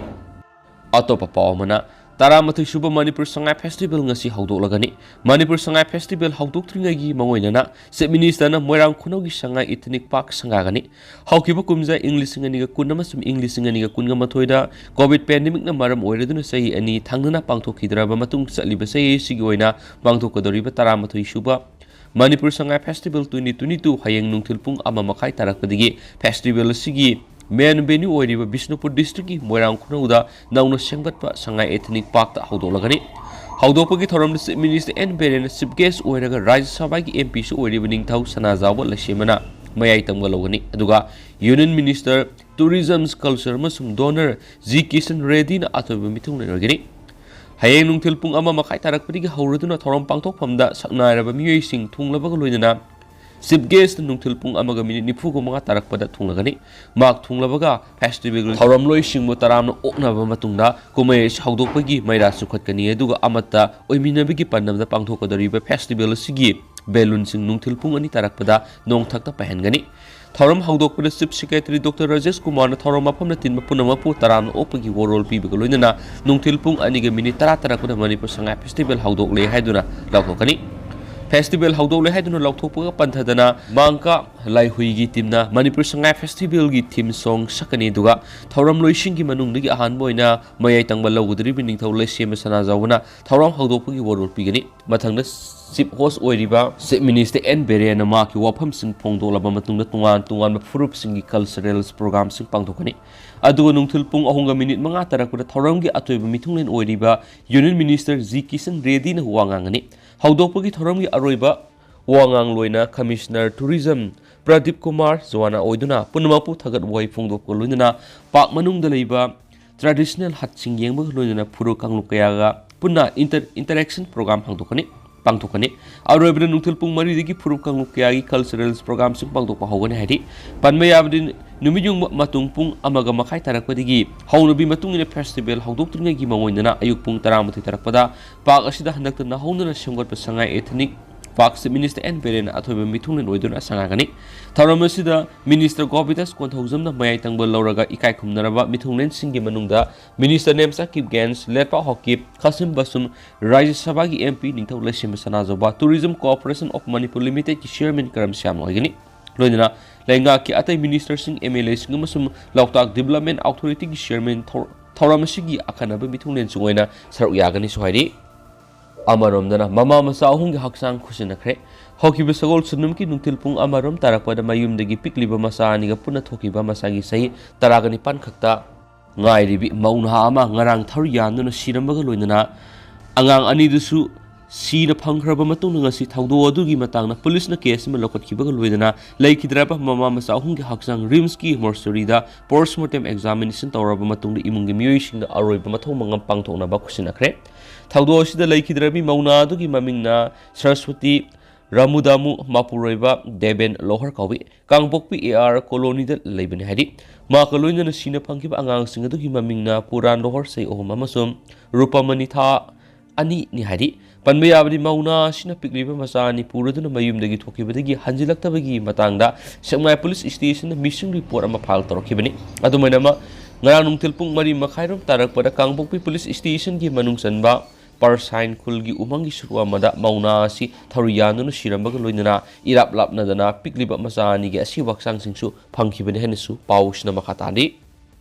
ꯑꯇꯣꯞꯄ ꯄꯥꯎ ꯑꯃꯅ, ꯇꯔꯥꯃꯥꯊꯣꯏ ꯁꯨꯕ ꯃꯅꯤꯄꯨꯔ ꯁꯉꯥꯏ ꯐꯦꯁꯇꯤꯚꯦꯜ ꯉꯁꯤ ꯍꯧꯗꯣꯛꯂꯒꯅꯤ꯫ ꯃꯅꯤꯄꯨꯔ ꯁꯉꯥꯏ ꯐꯦꯁꯇꯤꯚꯦꯜ ꯍꯧꯗꯣꯛꯇ꯭ꯔꯤꯉꯩꯒꯤ ꯃꯥꯡꯑꯣꯏꯅꯅ ꯆꯤꯐ ꯃꯤꯅꯤꯁꯇꯔꯅ ꯃꯣꯏꯔꯥꯡ ꯈꯨꯅꯧꯒꯤ ꯁꯉꯥꯏ ꯏꯊꯅꯤꯛ ꯄꯥꯔꯛ ꯁꯪꯒꯥꯒꯅꯤ꯫ ꯍꯧꯈꯤꯕ ꯀꯨꯝꯖꯥ ꯏꯪ ꯂꯤꯁꯤꯡ ꯑꯅꯤꯒ ꯀꯨꯟ ꯑꯃꯁꯨꯡ ꯏꯪ ꯂꯤꯁꯤꯡ ꯑꯅꯤꯒ ꯀꯨꯟꯒ ꯃꯥꯊꯣꯏꯗ ꯀꯣꯚꯤꯗ ꯄꯦꯟꯗꯦꯃꯤꯛꯅ ꯃꯔꯝ ꯑꯣꯏꯔꯗꯨꯅ ꯆꯍꯤ ꯑꯅꯤ ꯊꯪꯅꯅ ꯄꯥꯡꯊꯣꯛꯈꯤꯗ꯭ꯔꯕ ꯃꯇꯨꯡ, ꯆꯠꯂꯤꯕ ꯆꯍꯤ ꯑꯁꯤꯒꯤ ꯑꯣꯏꯅ ꯄꯥꯡꯊꯣꯛꯀꯗꯧꯔꯤꯕ ꯇꯔꯥꯃꯥꯊꯣꯏ ꯁꯨꯕ Manipur Sangai festival twenty twenty two ꯍꯌꯦꯡ ꯅꯨꯡꯊꯤꯜ ꯄꯨꯡ ꯑꯃ ꯃꯈꯥꯏ ꯇꯥꯔꯛꯄꯗꯒꯤ ꯐꯦꯁꯇꯤꯚꯦꯜ ꯑꯁꯤꯒꯤ ꯃꯦꯟ ꯚꯦꯅ꯭ꯌꯨ ꯑꯣꯏꯔꯤꯕ ꯕꯤꯁꯅꯨꯄꯨꯔ ꯗꯤꯁꯇ꯭ꯔꯤꯛꯀꯤ ꯃꯣꯏꯔꯥꯡ ꯈꯨꯅꯧꯗ ꯅꯧꯅ ꯁꯦꯝꯒꯠꯄ ꯁꯉꯥꯏ ꯏꯊꯅꯤꯛ ꯄꯥꯔꯛꯇ ꯍꯧꯗꯣꯛꯂꯒꯅꯤ꯫ ꯍꯧꯗꯣꯛꯄꯒꯤ ꯊꯧꯔꯝꯗ ꯆꯤꯐ ꯃꯤꯅꯤꯁꯇꯔ ꯑꯦꯟ ꯕꯤꯔꯦꯟꯅ ꯆꯤꯐ ꯒꯦꯁ ꯑꯣꯏꯔꯒ ꯔꯥꯖ꯭ꯌ ꯁꯚꯥꯒꯤ ꯑꯦꯝ ꯄꯤꯁꯨ ꯑꯣꯏꯔꯤꯕ ꯅꯤꯡꯊꯧ ꯁꯅꯥꯖꯥꯎꯕ ꯂꯩꯁꯦꯝꯕꯅ ꯃꯌꯥꯏ ꯇꯪꯕ ꯂꯧꯒꯅꯤ꯫ ꯑꯗꯨꯒ ꯌꯨꯅꯤꯌꯟ ꯃꯤꯅꯤꯁꯇꯔ ꯇꯨꯔꯤꯖꯝ, ꯀꯜꯆꯔ ꯑꯃꯁꯨꯡ ꯗꯣꯅꯔ ꯖꯤ ꯀꯤꯁꯟ ꯔꯦꯗꯤꯅ ꯑꯇꯣꯞꯄ ꯃꯤꯊꯨꯡꯂꯦꯟ ꯑꯣꯏꯒꯅꯤ꯫ ꯍꯌꯦꯡ ꯅꯨꯡꯊꯤꯜ ꯄꯨꯡ ꯑꯃ ꯃꯈꯥꯏ ꯇꯥꯔꯛꯄꯗꯒꯤ ꯍꯧꯔꯗꯨꯅ ꯊꯧꯔꯝ ꯄꯥꯡꯊꯣꯛꯐꯝꯗ ꯁꯛꯅꯥꯏꯔꯕ ꯃꯤꯑꯣꯏꯁꯤꯡ ꯊꯨꯡꯂꯕꯒ ꯂꯣꯏꯅꯅ ꯆꯤꯐ ꯒꯦꯁꯇ ꯅꯨꯡꯊꯤꯜ ꯄꯨꯡ ꯑꯃꯒ ꯃꯤꯅꯤꯠ ꯅꯤꯐꯨꯒ ꯃꯉꯥ ꯇꯥꯔꯛꯄꯗ ꯊꯨꯡꯂꯒꯅꯤ꯫ ꯃꯍꯥꯛ ꯊꯨꯡꯂꯕꯒ ꯐꯦꯁꯇꯤꯚꯦꯜ ꯊꯧꯔꯝꯂꯣꯏꯁꯤꯡꯕꯨ ꯇꯔꯥꯝꯅ ꯑꯣꯛꯅꯕ ꯃꯇꯨꯡꯗ ꯀꯨꯝꯍꯩ ꯑꯁꯤ ꯍꯧꯗꯣꯛꯄꯒꯤ ꯃꯩꯔꯥ ꯆꯨꯈꯠꯀꯅꯤ꯫ ꯑꯗꯨꯒ ꯑꯃꯠꯇ ꯑꯣꯏꯃꯤꯟꯅꯕꯒꯤ ꯄꯥꯟꯗꯝꯗ ꯄꯥꯡꯊꯣꯛꯀꯗꯧꯔꯤꯕ ꯐꯦꯁꯇꯤꯚꯦꯜ ꯑꯁꯤꯒꯤ ꯕꯦꯂꯨꯟꯁꯤꯡ ꯅꯨꯡꯊꯤꯜ ꯄꯨꯡ ꯑꯅꯤ ꯇꯥꯔꯛꯄꯗ ꯅꯣꯡꯊꯛꯇ ꯄꯥꯏꯍꯟꯒꯅꯤ꯫ ꯊꯧꯔꯝ ꯍꯧꯗꯣꯛꯄꯗ ꯆꯤꯐ ꯁꯦꯀ꯭ꯔꯦꯇꯔꯤ ꯗꯣꯛꯇꯔ ꯔꯥꯖꯦꯁ ꯀꯨꯃꯥꯔꯅ ꯊꯧꯔꯝ ꯃꯐꯝꯗ ꯇꯤꯟꯕ ꯄꯨꯝꯅꯃꯛꯄꯨ ꯇꯔꯥꯝꯅ ꯑꯣꯛꯄꯒꯤ ꯋꯥꯔꯣꯜ ꯄꯤꯕꯒ ꯂꯣꯏꯅꯅ ꯅꯨꯡꯊꯤꯜ ꯄꯨꯡ ꯑꯅꯤꯒ ꯃꯤꯅꯤꯠ ꯇꯔꯥ ꯇꯥꯔꯛꯄꯗ ꯃꯅꯤꯄꯨꯔ ꯁꯉꯥꯏ ꯐꯦꯁꯇꯤꯚꯦꯜ ꯍꯧꯗꯣꯛꯂꯦ ꯍꯥꯏꯗꯨꯅ ꯂꯥꯎꯊꯣꯛꯀꯅꯤ꯫ ꯐꯦꯁꯇꯤꯚꯦꯜ ꯍꯧꯗꯣꯛꯂꯦ ꯍꯥꯏꯗꯨꯅ ꯂꯥꯎꯊꯣꯛꯄꯒ ꯄꯟꯊꯗꯅ ꯃꯥꯡꯀꯥ ꯂꯥꯏꯍꯨꯏꯒꯤ ꯇꯤꯝꯅ ꯃꯅꯤꯄꯨꯔ ꯁꯉꯥꯏ ꯐꯦꯁꯇꯤꯚꯦꯜꯒꯤ ꯊꯤꯝ ꯁꯣꯡ ꯁꯛꯀꯅꯤ꯫ ꯑꯗꯨꯒ ꯊꯧꯔꯝꯂꯣꯏꯁꯤꯡꯒꯤ ꯃꯅꯨꯡꯗꯒꯤ ꯑꯍꯥꯟꯕ ꯑꯣꯏꯅ ꯃꯌꯥꯏ ꯇꯪꯕ ꯂꯧꯒꯗꯧꯔꯤꯕ ꯅꯤꯡꯊꯧ ꯂꯩꯁꯦꯝꯕ ꯁꯅꯥꯖꯥꯎꯕꯅ ꯊꯧꯔꯝ ꯍꯧꯗꯣꯛꯄꯒꯤ ꯋꯥꯔꯣꯜ ꯄꯤꯒꯅꯤ꯫ ꯃꯊꯪꯗ ꯆꯤꯐ ꯍꯣꯁ ꯑꯣꯏꯔꯤꯕ ꯆꯤꯐ ꯃꯤꯅꯤꯁꯇꯔ ꯑꯦꯟ ꯕꯤꯔꯦꯟꯅ ꯃꯍꯥꯛꯀꯤ ꯋꯥꯐꯝꯁꯤꯡ ꯐꯣꯡꯗꯣꯛꯂꯕ ꯃꯇꯨꯡꯗ ꯇꯣꯉꯥꯟ ꯇꯣꯉꯥꯟꯕ ꯐꯨꯔꯨꯞꯁꯤꯡꯒꯤ ꯀꯜꯆꯔꯦꯜ ꯄ꯭ꯔꯣꯒ꯭ꯔꯥꯝꯁꯤꯡ ꯄꯥꯡꯊꯣꯛꯀꯅꯤ꯫ ꯑꯗꯨꯒ ꯅꯨꯡꯊꯤꯜ ꯄꯨꯡ ꯑꯍꯨꯝꯒ ꯃꯤꯅꯤꯠ ꯃꯉꯥ ꯇꯥꯔꯛꯄꯗ ꯊꯧꯔꯝꯒꯤ ꯑꯇꯣꯏꯕ ꯃꯤꯊꯨꯡꯂꯦꯟ ꯑꯣꯏꯔꯤꯕ ꯌꯨꯅꯤꯌꯟ ꯃꯤꯅꯤꯁꯇꯔ ꯖꯤ ꯀꯤꯁꯟ ꯔꯦꯗꯤꯅ ꯋꯥ ꯉꯥꯡꯒꯅꯤ꯫ ꯍꯧꯗꯣꯛꯄꯒꯤ ꯊꯧꯔꯝꯒꯤ ꯑꯔꯣꯏꯕ ꯋꯥꯉꯥꯡꯂꯣꯏꯅ Commissioner Tourism ꯄ꯭ꯔꯗꯤꯞ ꯀꯨꯃꯥꯔ ꯖꯣꯋꯥꯅ ꯑꯣꯏꯗꯨꯅ ꯄꯨꯝꯅꯃꯛꯄꯨ ꯊꯥꯒꯠ ꯋꯥꯍꯩ ꯐꯣꯡꯗꯣꯛꯄ ꯂꯣꯏꯅꯅ ꯄꯥꯔꯛ ꯃꯅꯨꯡꯗ ꯂꯩꯕ traditional hutꯁꯤꯡ ꯌꯦꯡꯕꯒ ꯂꯣꯏꯅꯅ ꯐꯨꯔꯨꯞ ꯀꯥꯡꯂꯨꯞ ꯀꯌꯥꯒ ꯄꯨꯟꯅ inter-, interaction program ꯍꯥꯡꯗꯣꯛꯀꯅꯤ, ꯄꯥꯡꯊꯣꯛꯀꯅꯤ꯫ ꯑꯔꯣꯏꯕꯗ ꯅꯨꯡꯊꯤꯜ ꯄꯨꯡ ꯃꯔꯤꯗꯒꯤ ꯐꯨꯔꯨꯞ ꯀꯥꯡꯂꯨꯞ ꯀꯌꯥꯒꯤ cultural programꯁꯤꯡ ꯄꯥꯡꯊꯣꯛꯄ ꯍꯧꯒꯅꯤ ꯍꯥꯏꯔꯤ꯫ ꯄꯟꯕ ꯌꯥꯕꯗꯤ ꯅꯨꯃꯤꯠ ꯌꯨꯡꯕ ꯃꯇꯨꯡ ꯄꯨꯡ ꯑꯃꯒ ꯃꯈꯥꯏ ꯇꯥꯔꯛꯄꯗꯒꯤ ꯍꯧꯅꯕꯤ ꯃꯇꯨꯡ ꯏꯟꯅ festival ꯍꯧꯗꯣꯛꯇ꯭ꯔꯤꯉꯩꯒꯤ ꯃꯉꯣꯟꯗꯅ ꯑꯌꯨꯛ ꯄꯨꯡ ꯇꯔꯥꯃꯥꯊꯣꯏ ꯇꯥꯔꯛꯄꯗ ꯄꯥꯔꯛ ꯑꯁꯤꯗ ꯍꯟꯗꯛꯇ ꯅꯧꯍꯧꯅꯅ ꯁꯦꯝꯒꯠꯄ Sangai Ethnic Park Chief Minister N ꯕꯤꯔꯦꯟꯅ ꯑꯊꯣꯏꯕ ꯃꯤꯊꯨꯡꯂꯦꯟ ꯑꯣꯏꯗꯨꯅ ꯁꯪꯒꯥꯒꯅꯤ꯫ ꯊꯧꯔꯝ ꯑꯁꯤꯗ Minister ꯒꯣꯕꯤꯟꯗꯥꯁ ꯀꯣꯟꯊꯧꯖꯝꯅ ꯃꯌꯥꯏ ꯊꯪꯕ ꯂꯧꯔꯒ ꯏꯀꯥꯏ ꯈꯨꯝꯅꯔꯕ ꯃꯤꯊꯨꯡꯂꯦꯟꯁꯤꯡꯒꯤ ꯃꯅꯨꯡꯗ Minister ꯅꯦꯝꯆꯥ ꯀꯤꯞꯒꯦꯟꯁ, ꯂꯦꯠꯄꯥꯎ ꯍꯥꯎꯀꯤꯞ, ꯈꯥꯁꯤꯝ ꯕꯥꯁꯨꯝ, ꯔꯥꯖ꯭ꯌ ꯁꯚꯥꯒꯤ MP ꯅꯤꯡꯊꯧ ꯂꯩꯁꯦꯝꯕ ꯁꯅꯥꯖꯧꯕ, Tourism Corporation of Manipur Limitedꯀꯤ Chairman ꯀꯔꯝ ꯁ꯭ꯌꯥꯝ ꯑꯣꯏꯒꯅꯤ꯫ ꯂꯣꯏꯅꯅ ꯂꯩꯉꯥꯛꯀꯤ ꯑꯇꯩ ministerꯁꯤꯡ, MLAꯁꯤꯡ ꯑꯃꯁꯨꯡ ꯂꯣꯛꯇꯥꯛ Development Authorityꯒꯤ Chairman ꯊꯧ-, ꯊꯧꯔꯝ ꯑꯁꯤꯒꯤ ꯑꯈꯟꯅꯕ ꯃꯤꯊꯨꯡꯂꯦꯟꯁꯤꯡ ꯑꯣꯏꯅ ꯁꯔꯨꯛ ꯌꯥꯒꯅꯤꯁꯨ ꯍꯥꯏꯔꯤ꯫ ꯑꯃꯔꯣꯝꯗꯅ ꯃꯃꯥ ꯃꯆꯥ ꯑꯍꯨꯝꯒꯤ ꯍꯛꯆꯥꯡ ꯈꯨꯠꯁꯤꯟꯅꯈ꯭ꯔꯦ꯫ ꯍꯧꯈꯤꯕ ꯁꯒꯣꯜꯁꯦꯟ ꯅꯨꯃꯤꯠꯀꯤ ꯅꯨꯡꯊꯤꯜ ꯄꯨꯡ ꯑꯃꯔꯣꯝ ꯇꯥꯔꯛꯄꯗ ꯃꯌꯨꯝꯗꯒꯤ ꯄꯤꯛꯂꯤꯕ ꯃꯆꯥ ꯑꯅꯤꯒ ꯄꯨꯟꯅ ꯊꯣꯛꯈꯤꯕ ꯃꯆꯥꯒꯤ ꯆꯍꯤ ꯇꯔꯥꯒ ꯅꯤꯄꯥꯟ ꯈꯛꯇ ꯉꯥꯏꯔꯤꯕꯤ ꯃꯧ ꯅꯍꯥ ꯑꯃ ꯉꯔꯥꯡ ꯊꯧꯔꯤ ꯌꯥꯟꯗꯨꯅ ꯁꯤꯔꯝꯕꯒ ꯂꯣꯏꯅꯅ ꯑꯉꯥꯡ ꯑꯅꯤꯗꯨꯁꯨ ꯁꯤꯅ ꯐꯪꯈ꯭ꯔꯕ ꯃꯇꯨꯡꯗ ꯉꯁꯤ ꯊꯧꯗꯣꯛ ꯑꯗꯨꯒꯤ ꯃꯇꯥꯡꯗ ꯄꯨꯂꯤꯁꯅ case ꯑꯃ ꯂꯧꯈꯠꯈꯤꯕꯒ ꯂꯣꯏꯅꯅ ꯂꯩꯈꯤꯗ꯭ꯔꯕ ꯃꯃꯥ ꯃꯆꯥ ꯑꯍꯨꯝꯒꯤ ꯍꯛꯆꯥꯡ RIMSꯀꯤ mortuaryꯗ postmortem examination ꯇꯧꯔꯕ ꯃꯇꯨꯡꯗ ꯏꯃꯨꯡꯒꯤ ꯃꯤꯑꯣꯏꯁꯤꯡꯅ ꯑꯔꯣꯏꯕ ꯃꯊꯧ ꯃꯉꯝ ꯄꯥꯡꯊꯣꯛꯅꯕ ꯈꯨꯠꯁꯤꯟꯅꯈ꯭ꯔꯦ꯫ ꯊꯧꯗꯣꯛ ꯑꯁꯤꯗ ꯂꯩꯈꯤꯗ꯭ꯔꯕꯤ ꯃꯧ ꯅꯍꯥ ꯑꯗꯨꯒꯤ ꯃꯃꯤꯡꯅ ꯁꯔꯁꯋꯇꯤ ꯔꯥꯃꯨꯗꯥꯃꯨ, ꯃꯄꯨꯔꯣꯏꯕ ꯗꯦꯕꯦꯟ ꯂꯣꯍꯔ ꯀꯧꯏ꯫ ꯀꯥꯡꯄꯣꯛꯄꯤ AR colonyꯗ ꯂꯩꯕꯅꯤ ꯍꯥꯏꯔꯤ꯫ ꯃꯍꯥꯛꯀ ꯂꯣꯏꯅꯅ ꯁꯤꯅ ꯐꯪꯈꯤꯕ ꯑꯉꯥꯡꯁꯤꯡ ꯑꯗꯨꯒꯤ ꯃꯃꯤꯡꯅ ꯄꯨꯔꯥꯟ ꯂꯣꯍꯔ ꯆꯍꯤ ꯑꯍꯨꯝ ꯑꯃꯁꯨꯡ ꯔꯨꯄꯃꯅꯤ ꯊꯥ ꯑꯅꯤꯅꯤ ꯍꯥꯏꯔꯤ꯫ ꯄꯟꯕ ꯌꯥꯕꯗꯤ ꯃꯧ ꯅꯍꯥ ꯑꯁꯤꯅ ꯄꯤꯛꯂꯤꯕ ꯃꯆꯥ ꯑꯅꯤ ꯄꯨꯔꯗꯨꯅ ꯃꯌꯨꯝꯗꯒꯤ ꯊꯣꯛꯈꯤꯕꯗꯒꯤ ꯍꯟꯖꯤꯜꯂꯛꯇꯕꯒꯤ ꯃꯇꯥꯡꯗ ꯁꯦꯛꯃꯥꯏ police stationꯗ missing report ꯑꯃ file ꯇꯧꯔꯛꯈꯤꯕꯅꯤ꯫ ꯑꯗꯨꯃꯥꯏꯅꯃꯛ ꯉꯔꯥꯡ ꯅꯨꯡꯊꯤꯜ ꯄꯨꯡ ꯃꯔꯤ ꯃꯈꯥꯏꯔꯣꯝ ꯇꯥꯔꯛꯄꯗ ꯀꯥꯡꯄꯣꯛꯄꯤ police stationꯒꯤ ꯃꯅꯨꯡ ꯆꯟꯕ ꯄꯔꯁꯥꯏꯟ ꯈꯨꯜꯒꯤ ꯎꯃꯪꯒꯤ ꯁꯔꯨꯛ ꯑꯃꯗ ꯃꯧ ꯅꯍꯥ ꯑꯁꯤ ꯊꯧꯔꯤ ꯌꯥꯟꯗꯨꯅ ꯁꯤꯔꯝꯕꯒ ꯂꯣꯏꯅꯅ ꯏꯔꯥꯞ ꯂꯥꯞꯅꯗꯅ ꯄꯤꯛꯂꯤꯕ ꯃꯆꯥ ꯑꯅꯤꯒꯤ ꯑꯁꯤꯕ ꯍꯛꯆꯥꯡꯁꯤꯡꯁꯨ ꯐꯪꯈꯤꯕꯅꯤ ꯍꯥꯏꯅꯁꯨ ꯄꯥꯎꯁꯤꯅ ꯃꯈꯥ ꯇꯥꯔꯤ꯫